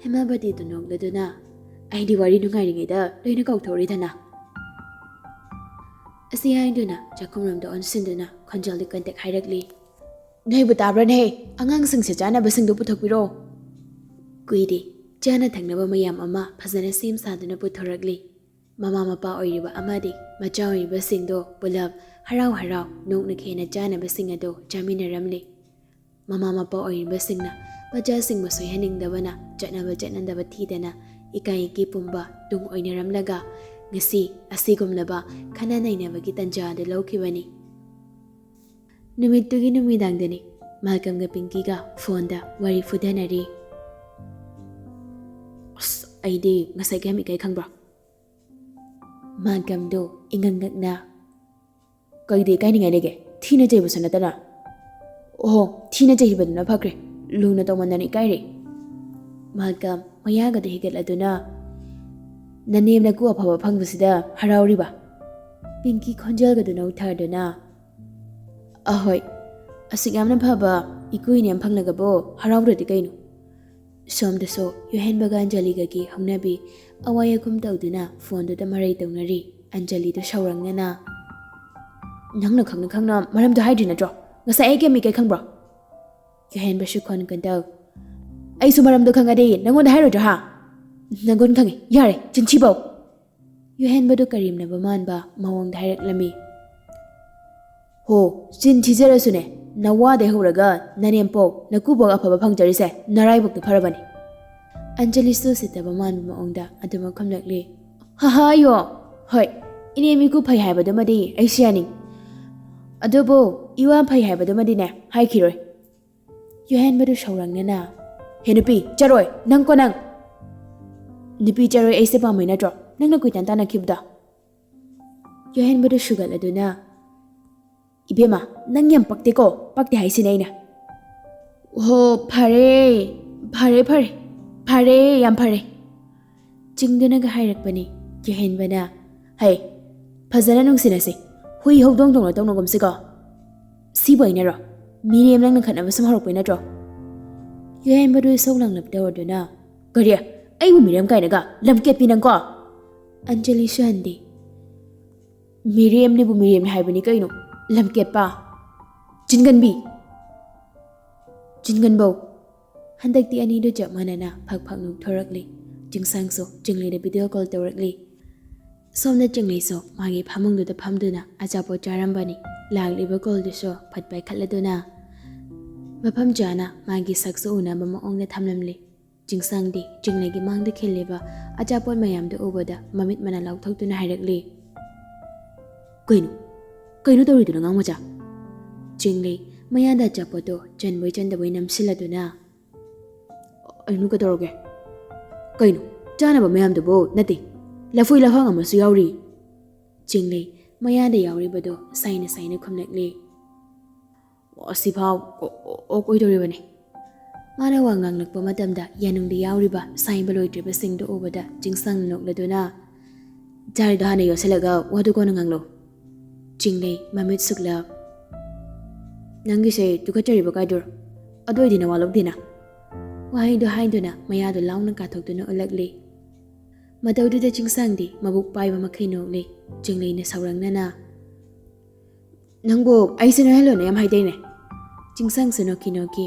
ꯍꯦꯃꯥꯕꯇꯤꯗꯨ ꯅꯣꯛꯂꯗꯨꯅ, "ꯑꯩꯗꯤ ꯋꯥꯔꯤ ꯅꯨꯡꯉꯥꯏꯔꯤꯉꯩꯗ ꯂꯣꯏꯅ ꯀꯥꯎꯊꯣꯛꯎꯔꯤꯗꯅ꯫" ꯑꯁꯤ ꯍꯥꯏꯗꯨꯅ ꯆꯥꯛꯈꯨꯝꯔꯣꯝꯗ ꯑꯣꯟꯁꯤꯟꯗꯨꯅ ꯈꯣꯟꯖꯦꯜꯗꯤ ꯀꯟꯇꯦꯛ ꯍꯥꯏꯔꯛꯂꯤ꯫ "ꯅꯣꯏꯕꯨ ꯇꯥꯕ꯭ꯔꯅꯦꯍꯦ? ꯑꯉꯥꯡꯁꯤꯡꯁꯦ ꯆꯥꯅꯕꯁꯤꯡꯗꯨ ꯄꯨꯊꯣꯛꯄꯤꯔꯣ꯫" ꯀꯨꯏꯗꯦ, ꯆꯥꯅ ꯊꯛꯅꯕ ꯃꯌꯥꯝ ꯑꯃ ꯐꯖꯅ ꯁꯦꯝ ꯁꯥꯗꯨꯅ ꯄꯨꯊꯣꯔꯛꯂꯤ꯫ ꯃꯃꯥ ꯃꯄꯥ ꯑꯣꯏꯔꯤꯕ ꯑꯃꯗꯤ ꯃꯆꯥ ꯑꯣꯏꯔꯤꯕꯁꯤꯡꯗꯣ ꯄꯨꯂꯞ ꯍꯔꯥꯎ ꯍꯔꯥꯎ ꯅꯣꯛꯅ ꯈꯦꯅ ꯆꯥꯅꯕꯁꯤꯡ ꯑꯗꯨ ꯆꯥꯃꯤꯟꯅꯔꯝꯂꯤ꯫ ꯃꯃꯥ ꯃꯄꯥ ꯑꯣꯏꯔꯤꯕꯁꯤꯡꯅ ꯃꯆꯥꯁꯤꯡꯕꯨ ꯁꯣꯏꯍꯟꯅꯤꯡꯗꯕꯅ ꯆꯠꯅꯕ ꯆꯠꯅꯗꯕ ꯊꯤꯗꯅ ꯏꯀꯥꯏ ꯏꯀꯤ ꯄꯨꯝꯕ ꯇꯨꯡ ꯑꯣꯏꯅꯔꯝꯂꯒ ꯉꯁꯤ ꯑꯁꯤꯒꯨꯝꯂꯕ ꯈꯟꯅ ꯅꯩꯅꯕꯒꯤ ꯇꯟꯖꯥ ꯑꯗꯨ ꯂꯧꯈꯤꯕꯅꯤ꯫ ꯅꯨꯃꯤꯠꯇꯨꯒꯤ ꯅꯨꯃꯤꯗꯥꯡꯗꯅꯤ ꯃꯥꯜꯀꯝꯒ ꯄꯤꯡꯀꯤꯒ ꯐꯣꯟꯗ ꯋꯥꯔꯤ ꯐꯨꯊꯅꯔꯤ꯫ "ꯑꯁ, ꯑꯩꯗꯤ ꯉꯁꯥꯏ ꯀꯌꯥꯝ ꯏꯀꯥꯏ ꯈꯪꯕ꯭ꯔꯣ?" ꯃꯥꯜꯀꯝꯗꯣ ꯏꯉꯛ ꯉꯛꯅ, "ꯀꯩꯗ ꯏꯀꯥꯏꯅꯤꯡꯉꯥꯏ ꯂꯩꯒꯦ? ꯊꯤꯅ ꯆꯩꯕꯁꯨ ꯅꯠꯇꯅ꯫" "ꯑꯣꯍꯣ, ꯊꯤꯅ ꯆꯩꯕꯗꯨꯅ ꯐꯈ꯭ꯔꯦ꯫ ꯂꯨꯅ ꯇꯧꯃꯟꯗꯅ ꯏꯀꯥꯏꯔꯦ꯫" ꯃꯥꯜꯀꯝ ꯃꯌꯥꯒꯗ ꯍꯤꯒꯠꯂꯗꯨꯅ, "ꯅꯅꯦꯝ ꯅꯀꯨ ꯑꯐꯕ ꯐꯪꯕꯁꯤꯗ ꯍꯔꯥꯎꯔꯤꯕ?" ꯄꯤꯡꯀꯤ ꯈꯣꯟꯖꯦꯜꯒꯗꯨ ꯅꯧꯊꯗꯨꯅ, "ꯑꯍꯣꯏ, ꯑꯁꯨꯛ ꯌꯥꯝꯅ ꯐꯕ ꯏꯀꯨꯏꯅꯦ ꯑꯃ ꯐꯪꯂꯒꯕꯨ ꯍꯔꯥꯎꯗ꯭ꯔꯗꯤ ꯀꯩꯅꯣ?" ꯁꯣꯝꯗꯁꯨ ꯌꯨꯍꯦꯟꯕꯒ ꯑꯟꯖꯂꯤꯒꯒꯤ ꯍꯧꯅꯕꯤ ꯑꯋꯥꯏ ꯑꯈꯨꯝ ꯇꯧꯗꯨꯅ ꯐꯣꯟꯗꯨꯗ ꯃꯔꯩ ꯇꯧꯅꯔꯤ꯫ ꯑꯟꯖꯂꯤꯗꯨ ꯁꯥꯎꯔꯪꯅꯅ, "ꯅꯪꯅ ꯈꯪꯅ ꯈꯪꯅ ꯃꯔꯝꯗꯣ ꯍꯥꯏꯗ꯭ꯔꯤ ꯅꯠꯇ꯭ꯔꯣ? ꯉꯁꯥꯏ ꯑꯩ ꯀꯌꯥꯝ ꯏꯀꯥꯏ ꯈꯪꯕ꯭ꯔꯣ?" ꯌꯨꯍꯦꯟꯕꯁꯨ ꯈꯣꯟ ꯀꯟꯗꯧ, "ꯑꯩꯁꯨ ꯃꯔꯝꯗꯣ ꯈꯪꯉꯗꯤ ꯅꯪꯉꯣꯟꯗ ꯍꯥꯏꯔꯣꯏꯗ꯭ꯔꯣ ꯍꯥ? ꯅꯪꯒꯨꯟ ꯈꯪꯉꯤ, ꯌꯥꯔꯦ, ꯆꯤꯟꯊꯤꯕꯧ!" ꯌꯨꯍꯦꯟꯕꯗꯨ ꯀꯔꯦꯝꯅꯕ ꯃꯥꯟꯕ ꯃꯑꯣꯡꯗ ꯍꯥꯏꯔꯛꯂꯝꯃꯤ꯫ "ꯍꯣ, ꯆꯤꯟ ꯊꯤꯖꯔꯁꯨꯅꯦ, ꯅꯋꯥꯗꯩ ꯍꯧꯔꯒ ꯅꯅꯦꯝꯄꯣꯛ ꯅꯀꯨꯕꯣꯛ ꯑꯐꯕ ꯐꯪꯖꯔꯤꯁꯦ ꯅꯔꯥꯏꯕꯛꯇ ꯐꯔꯕꯅꯤ꯫" ꯑꯟꯖꯂꯤꯁꯨ ꯎꯁꯤꯠꯇꯕ ꯃꯥꯟꯕ ꯃꯑꯣꯡꯗ ꯑꯗꯨꯃꯛ ꯈꯨꯝꯂꯛꯂꯤ꯫ "ꯍꯥ ꯍꯥ, ꯑꯌꯣ, ꯍꯣꯏ, ꯏꯅꯦꯝ ꯏꯀꯨ ꯐꯩ ꯍꯥꯏꯕꯗꯨꯃꯗꯤ ꯑꯩꯁꯨ ꯌꯥꯅꯤꯡ, ꯑꯗꯨꯕꯨ ꯏꯋꯥ ꯐꯩ ꯍꯥꯏꯕꯗꯨꯃꯗꯤꯅꯦ ꯍꯥꯏꯈꯤꯔꯣꯏ꯫" ꯌꯨꯍꯦꯟꯕꯗꯨ ꯁꯧꯔꯪꯅꯅ, "ꯍꯦ ꯅꯨꯄꯤ, ꯆꯔꯣꯏ, ꯅꯪꯀꯣ ꯅꯪ! ꯅꯨꯄꯤ ꯆꯔꯣꯏ ꯑꯩꯁꯦ ꯄꯥꯝꯃꯩ ꯅꯠꯇ꯭ꯔꯣ ꯅꯪꯅ ꯀꯣꯏꯇꯥꯟ ꯇꯥꯟꯅꯈꯤꯕꯗꯣ?" ꯌꯨꯍꯦꯟꯕꯗꯨ ꯁꯨꯒꯠꯂꯗꯨꯅ, "ꯏꯕꯦꯝꯃ, ꯅꯪ ꯌꯥꯝ ꯄꯛꯇꯦꯀꯣ, ꯄꯛꯇꯦ ꯍꯥꯏꯁꯤꯅꯦ ꯑꯩꯅ꯫" "ꯍꯣ, ꯐꯔꯦ, ꯐꯔꯦ, ꯐꯔꯦ, ꯐꯔꯦ, ꯌꯥꯝ ꯐꯔꯦ꯫" ꯆꯤꯡꯗꯨꯅꯒ ꯍꯥꯏꯔꯛꯄꯅꯤ꯫ ꯌꯨꯍꯦꯟꯕꯅ, "ꯍꯩ, ꯐꯖꯅ ꯅꯨꯡꯁꯤꯅꯁꯤ꯫ ꯍꯨꯏ ꯍꯧꯗꯣꯡ ꯇꯧꯅ ꯇꯧꯅꯒꯨꯝꯁꯤꯀꯣ꯫ ꯁꯤꯕꯨ ꯑꯩꯅꯔꯣ? ꯃꯤꯔꯦꯝ ꯅꯪꯅ ꯈꯠꯅꯕ ꯁꯨꯝ ꯍꯧꯔꯛꯄꯩ ꯅꯠꯇ꯭ꯔꯣ? ꯌꯥꯏꯌꯦꯟꯕꯗꯨ ꯏꯁꯧ ꯂꯥꯡꯂꯞ ꯇꯧꯔꯗꯨꯅ, "ꯀꯔꯤ? ꯑꯩꯕꯨ ꯃꯤꯔꯦꯝ ꯀꯥꯏꯅꯒ? ꯂꯝꯀꯦꯠꯄꯤ ꯅꯪꯀꯣ!" ꯑꯟꯖꯂꯤꯁꯨ ꯍꯟꯗꯦ꯫ "ꯃꯤꯔꯦꯝꯅꯤꯕꯨ ꯃꯤꯔꯦꯝꯅꯤ ꯍꯥꯏꯕꯅꯤ ꯀꯩꯅꯣ, ꯂꯝꯀꯦꯠꯄ!" ꯆꯤꯟꯒꯟꯕꯤ! ꯆꯤꯟꯒꯟꯕꯧ! ꯍꯟꯗꯛꯇꯤ ꯑꯅꯤꯗꯨ ꯆꯞ ꯃꯥꯟꯅꯅ ꯐꯛ ꯐꯛ ꯅꯣꯛꯊꯣꯔꯛꯂꯤ꯫ ꯆꯤꯡꯁꯥꯡꯁꯨ ꯆꯤꯡꯂꯩꯗ ꯚꯤꯗꯤꯑꯣ ꯀꯣꯜ ꯇꯧꯔꯛꯂꯤ꯫ ꯁꯣꯝꯗ ꯆꯤꯡꯂꯩꯁꯨ ꯃꯥꯒꯤ ꯐꯃꯨꯡꯗꯨꯗ ꯐꯝꯗꯨꯅ ꯑꯆꯥꯄꯣꯠ ꯆꯥꯔꯝꯕꯅꯤ꯫ ꯂꯥꯛꯂꯤꯕ ꯀꯣꯜꯗꯨꯁꯨ ꯐꯠ ꯄꯥꯏꯈꯠꯂꯗꯨꯅ ꯃꯐꯝ ꯆꯥꯅ ꯃꯥꯒꯤ ꯁꯛꯁꯨ ꯎꯅꯕ ꯃꯑꯣꯡꯗ ꯊꯝꯂꯝꯂꯤ꯫ ꯆꯤꯡꯁꯥꯡꯗꯤ ꯆꯤꯡꯂꯩꯒꯤ ꯃꯥꯡꯗ ꯈꯤꯜꯂꯤꯕ ꯑꯆꯥꯄꯣꯠ ꯃꯌꯥꯝꯗꯨ ꯎꯕꯗ ꯃꯃꯤꯠ ꯃꯅꯥ ꯂꯥꯎꯊꯣꯛꯇꯨꯅ ꯍꯥꯏꯔꯛꯂꯤ, "ꯀꯩꯅꯣ? ꯀꯩꯅꯣ ꯇꯧꯔꯤꯗꯨꯅ, ꯑꯉꯥꯡ ꯃꯆꯥ?" ꯆꯤꯡꯂꯩ ꯃꯌꯥꯗ ꯑꯆꯥꯄꯣꯠꯇꯣ ꯆꯟꯕꯣꯏ ꯆꯟꯗꯕꯣꯏ ꯅꯝꯁꯤꯜꯂꯗꯨꯅ, "ꯑꯩꯅꯨ ꯀꯩꯗꯧꯔꯒꯦ? ꯀꯩꯅꯣ? ꯆꯥꯅꯕ ꯃꯌꯥꯝꯗꯨꯕꯨ ꯅꯠꯇꯦ, ꯂꯐꯣꯏ ꯂꯐꯥꯡ ꯑꯃꯁꯨ ꯌꯥꯎꯔꯤ!" ꯆꯤꯡꯂꯩ ꯃꯌꯥꯗ ꯌꯥꯎꯔꯤꯕꯗꯣ ꯁꯥꯏꯅ ꯁꯥꯏꯅ ꯈꯨꯝꯂꯛꯂꯤ꯫ "ꯑꯁꯤꯐꯥꯎ ꯑꯣ-, ꯑꯣ-, ꯑꯣꯛ ꯑꯣꯏꯗꯧꯔꯤꯕꯅꯤ!" ꯃꯥꯅ ꯋꯥ ꯉꯥꯡꯂꯛꯄ ꯃꯇꯝꯗ ꯌꯥꯅꯨꯡꯗ ꯌꯥꯎꯔꯤꯕ ꯁꯥꯏꯕ ꯂꯣꯏꯗ꯭ꯔꯤꯕꯁꯤꯡꯗꯨ ꯎꯕꯗ ꯆꯤꯡꯁꯥꯡ ꯅꯣꯛꯂꯗꯨꯅ, "ꯆꯥꯔꯤꯗꯣ ꯍꯥꯟꯅ ꯌꯣꯠꯁꯤꯜꯂꯒ ꯋꯥꯗꯨ ꯀꯣꯟꯅ ꯉꯥꯡꯂꯣ!" ꯆꯤꯡꯂꯩ ꯃꯃꯤꯠ ꯁꯨꯛꯂꯞ, "ꯅꯪꯒꯤꯁꯦ ꯇꯨꯀꯠꯆꯔꯤꯕ ꯀꯥꯏꯗꯨꯔꯣ? ꯑꯗꯨ ꯑꯣꯏꯗꯤ ꯅꯋꯥ ꯂꯧꯗꯦꯅ!" ꯋꯥꯍꯩꯗꯨ ꯍꯥꯏꯗꯨꯅ ꯃꯌꯥꯗꯨ ꯂꯥꯎꯅ ꯀꯥꯊꯣꯛꯇꯨꯅ ꯎꯠꯂꯛꯂꯤ꯫ ꯃꯇꯧꯗꯨꯗ ꯆꯤꯡꯁꯥꯡꯗꯤ ꯃꯕꯨꯛ ꯄꯥꯏꯕ ꯃꯈꯩ ꯅꯣꯛꯂꯤ꯫ ꯆꯤꯡꯂꯩꯅ ꯁꯥꯎꯔꯛꯅꯅ, "ꯅꯪꯕꯨ ꯑꯩꯁꯦ ꯅꯣꯏꯍꯜꯂꯣꯅ ꯌꯥꯝ ꯍꯥꯏꯗꯥꯏꯅꯦ?" ꯆꯤꯡꯁꯥꯡꯁꯨ ꯅꯣꯛꯈꯤ ꯅꯣꯛꯈꯤ꯫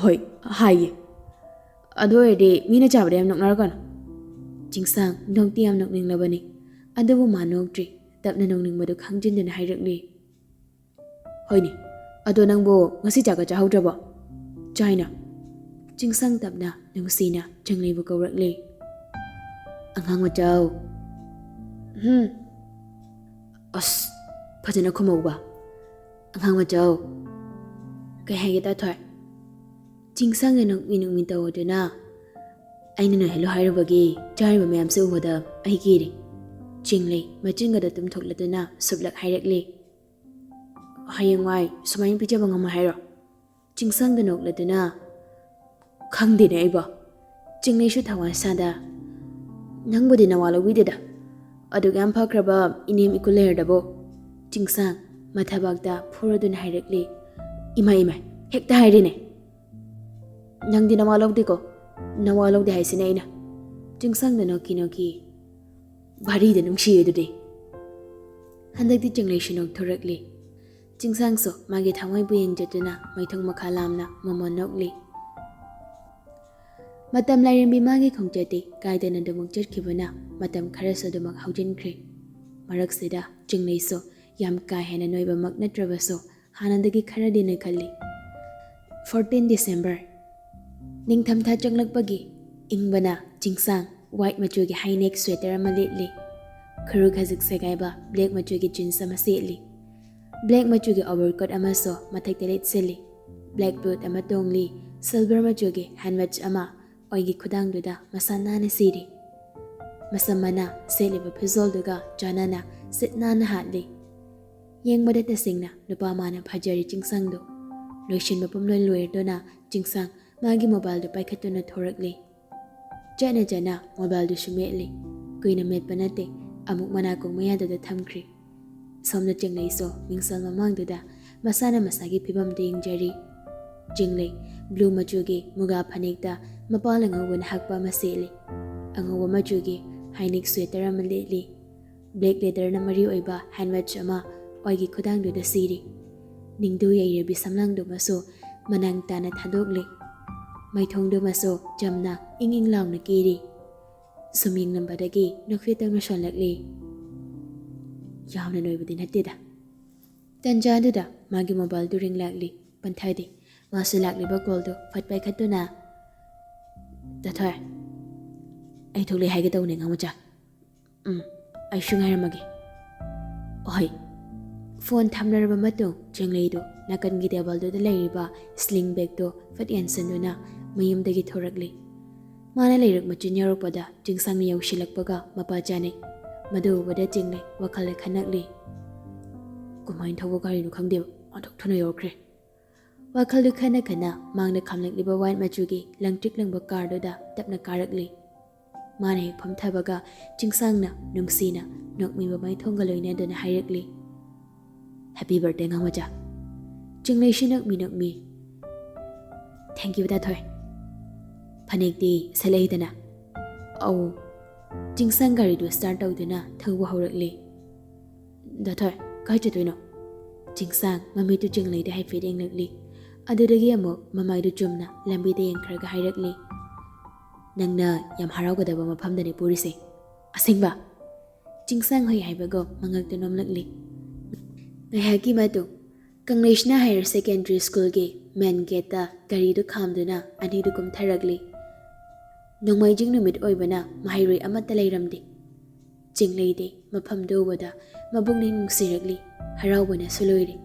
"ꯍꯣꯏ, ꯍꯥꯏꯌꯦ꯫ ꯑꯗꯨ ꯑꯣꯏꯔꯗꯤ ꯃꯤꯅ ꯆꯥꯕꯗ ꯌꯥꯝ ꯅꯣꯛꯅꯔꯛꯀꯅꯨ꯫" ꯆꯤꯡꯁꯥꯡ ꯅꯣꯛꯇꯤ ꯌꯥꯝ ꯅꯣꯛꯅꯤꯡꯂꯕꯅꯤ꯫ ꯑꯗꯨꯕꯨ ꯃꯥ ꯅꯣꯛꯇ꯭ꯔꯤ꯫ ꯇꯞꯅ ꯅꯣꯛꯅꯤꯡꯕꯗꯨ ꯈꯪꯖꯤꯟꯗꯨꯅ ꯍꯥꯏꯔꯛꯂꯤ, "ꯍꯣꯏꯅꯦ, ꯑꯗꯣ ꯅꯪꯕꯨ ꯉꯁꯤ ꯆꯥꯛꯀ ꯆꯥꯍꯧꯗ꯭ꯔꯕꯣ?" "ꯆꯥꯏꯅ꯫" ꯆꯤꯡꯁꯥꯡ ꯇꯞꯅ ꯅꯨꯡꯁꯤꯅ ꯆꯤꯡꯂꯩꯕꯨ ꯀꯧꯔꯛꯂꯤ꯫ "ꯑꯉꯥꯡ ꯃꯆꯥꯎ꯫" "ꯍꯨꯝ꯫ ꯑꯁ, ꯐꯖꯅ ꯈꯨꯝꯍꯧꯕ꯫ ꯑꯉꯥꯡ ꯃꯆꯥꯎ꯫" "ꯀꯩ ꯍꯥꯏꯒꯦ ꯇꯥꯊꯣꯏ?" ꯆꯤꯡꯁꯥꯡꯅ ꯅꯣꯛꯃꯤ ꯅꯣꯛꯃꯤ ꯇꯧꯗꯨꯅ, "ꯑꯩꯅ ꯅꯣꯏꯍꯜꯂꯨ ꯍꯥꯏꯔꯨꯕꯒꯤ ꯆꯥꯔꯤꯕ ꯃꯌꯥꯝꯁꯦ ꯎꯕꯗ ꯑꯩ ꯀꯤꯔꯦ꯫" ꯆꯤꯡꯂꯩ ꯃꯆꯤꯟꯒꯗ ꯇꯨꯝꯊꯣꯛꯂꯗꯨꯅ ꯁꯨꯞꯂꯛ ꯍꯥꯏꯔꯛꯂꯤ꯫ "ꯍꯌꯦꯡꯋꯥꯏ ꯁꯨꯃꯥꯏꯅ ꯄꯤꯖꯕ ꯉꯝꯃꯣꯏ ꯍꯥꯏꯔꯣ?" ꯆꯤꯡꯁꯥꯡꯗ ꯅꯣꯛꯂꯗꯨꯅ, "ꯈꯪꯗꯦꯅꯦ ꯑꯩꯕꯣ꯫" ꯆꯤꯡꯂꯩꯁꯨ ꯊꯋꯥ ꯁꯥꯗ, "ꯅꯪꯕꯨꯗꯤ ꯅꯋꯥ ꯂꯧꯕꯤꯗꯦꯗ꯫ ꯑꯗꯨꯛ ꯌꯥꯝ ꯐꯈ꯭ꯔꯕ ꯏꯅꯦꯝ ꯏꯀꯨ ꯂꯩꯔꯗꯕꯣ?" ꯆꯤꯡꯁꯥꯡ ꯃꯊꯕꯥꯛꯇ ꯐꯨꯔꯗꯨꯅ ꯍꯥꯏꯔꯛꯂꯤ, "ꯏꯃꯥ, ꯏꯃꯥ, ꯍꯦꯛꯇ ꯍꯥꯏꯔꯤꯅꯦ꯫ ꯅꯪꯗꯤ ꯅꯋꯥ ꯂꯧꯗꯦꯀꯣ?" "ꯅꯋꯥ ꯂꯧꯗꯦ ꯍꯥꯏꯁꯤꯅꯦ ꯑꯩꯅ꯫" ꯆꯤꯡꯁꯥꯡꯗ ꯅꯣꯛꯈꯤ ꯅꯣꯛꯈꯤ, "ꯚꯥꯔꯤꯗ ꯅꯨꯡꯁꯤꯌꯦ ꯑꯗꯨꯗꯤ꯫" ꯍꯟꯗꯛꯇꯤ ꯆꯤꯡꯂꯩꯁꯨ ꯅꯣꯛꯊꯣꯔꯛꯂꯤ꯫ ꯆꯤꯡꯁꯥꯡꯁꯨ ꯃꯥꯒꯤ ꯊꯃꯣꯏꯕꯨ ꯌꯦꯡꯖꯗꯨꯅ ꯃꯥꯏꯊꯣꯡ ꯃꯈꯥ ꯂꯥꯝꯅ ꯃꯃꯣꯟ ꯅꯣꯛꯂꯤ꯫ ꯃꯇꯝ ꯂꯥꯏꯔꯦꯝꯕꯤ ꯃꯥꯒꯤ ꯈꯣꯡꯆꯠꯇꯤ ꯀꯥꯏꯗꯅ ꯑꯗꯨꯃꯛ ꯆꯠꯈꯤꯕꯅ ꯃꯇꯝ ꯈꯔꯁꯨ ꯑꯗꯨꯃꯛ ꯍꯧꯖꯤꯟꯈ꯭ꯔꯦ꯫ ꯃꯔꯛꯁꯤꯗ ꯆꯤꯡꯂꯩꯁꯨ ꯌꯥꯝ ꯀꯥ ꯍꯦꯟꯅ ꯅꯣꯏꯕꯃꯛ ꯅꯠꯇ꯭ꯔꯕꯁꯨ ꯍꯥꯟꯅꯗꯒꯤ ꯈꯔꯗꯤ ꯅꯣꯏꯈꯠꯂꯤ꯫ Fourteen December, ꯅꯤꯡꯊꯝꯊꯥ ꯆꯪꯂꯛꯄꯒꯤ ꯏꯪꯕꯅ ꯆꯤꯡꯁꯥꯡ white ꯃꯆꯨꯒꯤ high neck sweater ꯑꯃ ꯂꯤꯠꯂꯤ꯫ ꯈꯨꯔꯨ ꯈꯖꯤꯛ ꯁꯦꯒꯥꯏꯕ black ꯃꯆꯨꯒꯤ jeans ꯑꯃ ꯁꯦꯠꯂꯤ꯫ Black ꯃꯆꯨꯒꯤ overcoat ꯑꯃꯁꯨ ꯃꯊꯛꯇ ꯂꯤꯠꯁꯤꯜꯂꯤ꯫ Black boot ꯑꯃ ꯇꯣꯡꯂꯤ꯫ Silver ꯃꯆꯨꯒꯤ handwatch ꯑꯃ ꯑꯣꯏꯒꯤ ꯈꯨꯗꯥꯡꯗꯨꯗ ꯃꯁꯥ ꯅꯥꯟꯅ ꯁꯤꯔꯤ꯫ ꯃꯁꯝ ꯃꯅꯥ ꯁꯦꯠꯂꯤꯕ ꯐꯤꯖꯣꯜꯗꯨꯒ ꯆꯥꯟꯅꯅ ꯁꯤꯠ ꯅꯥꯟꯅ ꯍꯥꯠꯂꯤ꯫ ꯌꯦꯡꯕꯗ ꯇꯁꯦꯡꯅ ꯅꯨꯄꯥ ꯃꯥꯅ ꯐꯖꯔꯤ ꯆꯤꯡꯁꯥꯡꯗꯣ꯫ ꯂꯣꯏꯁꯤꯟꯕ ꯄꯨꯝꯂꯣꯏ ꯂꯣꯏꯔꯗꯨꯅ ꯆꯤꯡꯁꯥꯡ ꯃꯥꯒꯤ mobileꯗꯨ ꯄꯥꯏꯈꯠꯇꯨꯅ ꯊꯣꯔꯛꯂꯤ꯫ ꯆꯠꯅ ꯆꯠꯅ mobileꯗꯨꯁꯨ ꯃꯦꯠꯂꯤ꯫ ꯀꯨꯏꯅ ꯃꯦꯠꯄ ꯅꯠꯇꯦ, ꯑꯃꯨꯛ ꯃꯅꯥꯀꯣꯡ ꯃꯌꯥꯗꯨꯗ ꯊꯝꯈ꯭ꯔꯤ꯫ ꯁꯣꯝꯗ ꯆꯤꯡꯂꯩꯁꯨ ꯃꯤꯡꯁꯦꯜ ꯃꯃꯥꯡꯗꯨꯗ ꯃꯁꯥꯅ ꯃꯁꯥꯒꯤ ꯐꯤꯕꯝꯗꯨ ꯌꯦꯡꯖꯔꯤ꯫ ꯆꯤꯡꯂꯩ blue ꯃꯆꯨꯒꯤ ꯃꯨꯒꯥ ꯐꯅꯦꯛꯇ ꯃꯄꯥꯜ ꯑꯉꯧꯕꯅ ꯍꯛꯄ ꯑꯃ ꯁꯦꯠꯂꯤ꯫ ꯑꯉꯧꯕ ꯃꯆꯨꯒꯤ high neck sweater ꯑꯃ ꯂꯤꯠꯂꯤ꯫ Black leatherꯅ ꯃꯔꯤ ꯑꯣꯏꯕ handwatch ꯑꯃ ꯑꯣꯏꯒꯤ ꯈꯨꯗꯥꯡꯗꯨꯗ ꯁꯤꯔꯤ꯫ ꯅꯤꯡꯗꯨ ꯌꯩꯔꯕꯤ ꯁꯝꯂꯥꯡꯗꯨꯃꯁꯨ ꯃꯅꯥꯡ ꯇꯥꯅ ꯊꯥꯗꯣꯛꯂꯤ꯫ ꯃꯥꯏꯊꯣꯡꯗꯨꯃꯁꯨ ꯆꯝꯅ ꯏꯪ ꯏꯪ ꯂꯥꯎꯅ ꯀꯦꯔꯤ꯫ ꯁꯨꯝ ꯌꯦꯡꯂꯝꯕꯗꯒꯤ ꯅꯣꯛꯐꯦꯠꯇꯧꯅ ꯁꯣꯜꯂꯛꯂꯤ꯫ ꯌꯥꯝꯅ ꯅꯣꯏꯕꯗꯤ ꯅꯠꯇꯦꯗ꯫ ꯇꯟꯖꯥꯗꯨꯗ ꯃꯥꯒꯤ mobileꯗꯨ ring ꯂꯥꯛꯂꯤ꯫ ꯄꯟꯊꯗꯦ꯫ ꯃꯥꯁꯨ ꯂꯥꯛꯂꯤꯕ callꯗꯨ ꯐꯠ ꯄꯥꯏꯈꯠꯇꯨꯅ, "ꯇꯥꯊꯣꯏ, ꯑꯩ ꯊꯣꯛꯂꯛꯑꯦ ꯍꯥꯏꯒꯦ ꯇꯧꯅꯦ, ꯑꯉꯥꯡ ꯃꯆꯥ꯫" "ꯎꯝ, ꯑꯩꯁꯨ ꯉꯥꯏꯔꯝꯃꯒꯦ꯫" "ꯑꯍꯣꯏ꯫" Phone ꯊꯝꯅꯔꯕ ꯃꯇꯨꯡ ꯆꯤꯡꯂꯩꯗꯨ ꯅꯥꯀꯟꯒꯤ tableꯗꯨꯗ ꯂꯩꯔꯤꯕ sling bagꯗꯨ ꯐꯠ ꯌꯥꯟꯁꯤꯟꯗꯨꯅ ꯃꯌꯨꯝꯗꯒꯤ ꯊꯣꯔꯛꯂꯤ꯫ ꯃꯥꯅ ꯂꯩꯔꯛ ꯃꯆꯤꯟ ꯌꯧꯔꯛꯄꯗ ꯆꯤꯡꯁꯥꯡꯅ ꯌꯧꯁꯤꯜꯂꯛꯄꯒ ꯃꯄꯥ ꯆꯥꯅꯩ꯫ ꯃꯗꯨ ꯎꯕꯗ ꯆꯤꯡꯂꯩ ꯋꯥꯈꯜꯗ ꯈꯟꯅꯛꯂꯤ꯫ "ꯀꯃꯥꯏꯅ ꯊꯧꯕ ꯒꯥꯔꯤꯅꯣ ꯈꯪꯗꯦꯕ, ꯑꯣꯟꯊꯣꯛ ꯊꯨꯅ ꯌꯧꯔꯛꯈ꯭ꯔꯦ꯫" ꯋꯥꯈꯜꯗꯨ ꯈꯟꯅ ꯈꯟꯅ ꯃꯥꯡꯗ ꯈꯥꯝꯂꯛꯂꯤꯕ white ꯃꯆꯨꯒꯤ ꯂꯪꯇ꯭ꯔꯤꯛ ꯂꯪꯕ carꯗꯨꯗ ꯇꯞꯅ ꯀꯥꯔꯛꯂꯤ꯫ ꯃꯥꯅ ꯍꯦꯛ ꯐꯝꯊꯕꯒ ꯆꯤꯡꯁꯥꯡꯅ ꯅꯨꯡꯁꯤꯅ ꯅꯣꯛꯃꯤꯕ ꯃꯥꯏꯊꯣꯡꯒ ꯂꯣꯏꯅꯗꯨꯅ ꯍꯥꯏꯔꯛꯂꯤ, "Happy birthday, ꯑꯉꯥꯡ ꯃꯆꯥ!" ꯆꯤꯡꯂꯩꯁꯨ ꯅꯣꯛꯃꯤ ꯅꯣꯛꯃꯤ, "Thank you, ꯗꯥ ꯊꯣꯏ꯫ ꯐꯅꯦꯛꯇꯤ ꯁꯦꯠꯂꯛꯏꯗꯅ?" "ꯑꯧ꯫" ꯆꯤꯡꯁꯥꯡ ꯒꯥꯔꯤꯗꯨ start ꯇꯧꯗꯨꯅ ꯊꯧꯕ ꯍꯧꯔꯛꯂꯤ꯫ "ꯗꯥ ꯊꯣꯏ, ꯀꯥꯏ ꯆꯠꯇꯣꯏꯅꯣ?" ꯆꯤꯡꯁꯥꯡ ꯃꯃꯤꯠꯇꯨ ꯆꯤꯡꯂꯩꯗ ꯍꯥꯏꯐꯦꯠ ꯌꯦꯡꯂꯛꯂꯤ꯫ ꯑꯗꯨꯗꯒꯤ ꯑꯃꯨꯛ ꯃꯃꯥꯏꯗꯨ ꯆꯨꯝꯅ ꯂꯝꯕꯤꯗ ꯌꯦꯡꯈ꯭ꯔꯒ ꯍꯥꯏꯔꯛꯂꯤ, "ꯅꯪꯅ ꯌꯥꯝ ꯍꯔꯥꯎꯒꯗꯕ ꯃꯐꯝꯗꯅꯤ ꯄꯨꯔꯤꯁꯦ꯫" "ꯑꯁꯦꯡꯕ?" ꯆꯤꯡꯁꯥꯡ ꯍꯣꯏ ꯍꯥꯏꯕꯒꯨꯝ ꯃꯉꯛꯇꯨ ꯅꯣꯝꯂꯛꯂꯤ꯫ ꯉꯥꯏꯍꯥꯛꯀꯤ ꯃꯇꯨꯡ ꯀꯪꯂꯩꯁꯅ higher secondary schoolꯒꯤ main gateꯇ ꯒꯥꯔꯤꯗꯨ ꯈꯥꯝꯗꯨꯅ ꯑꯅꯤꯗꯨ ꯀꯨꯝꯊꯔꯛꯂꯤ꯫ ꯅꯣꯡꯃꯥꯏꯖꯤꯡ ꯅꯨꯃꯤꯠ ꯑꯣꯏꯕꯅ ꯃꯍꯩꯔꯣꯏ ꯑꯃꯠꯇ ꯂꯩꯔꯝꯗꯦ꯫ ꯆꯤꯡꯂꯩꯗꯤ ꯃꯐꯝꯗꯨ ꯎꯕꯗ ꯃꯕꯨꯛꯅꯤꯡ ꯅꯨꯡꯁꯤꯔꯛꯂꯤ꯫ ꯍꯔꯥꯎꯕꯅꯁꯨ ꯂꯣꯏꯔꯦ꯫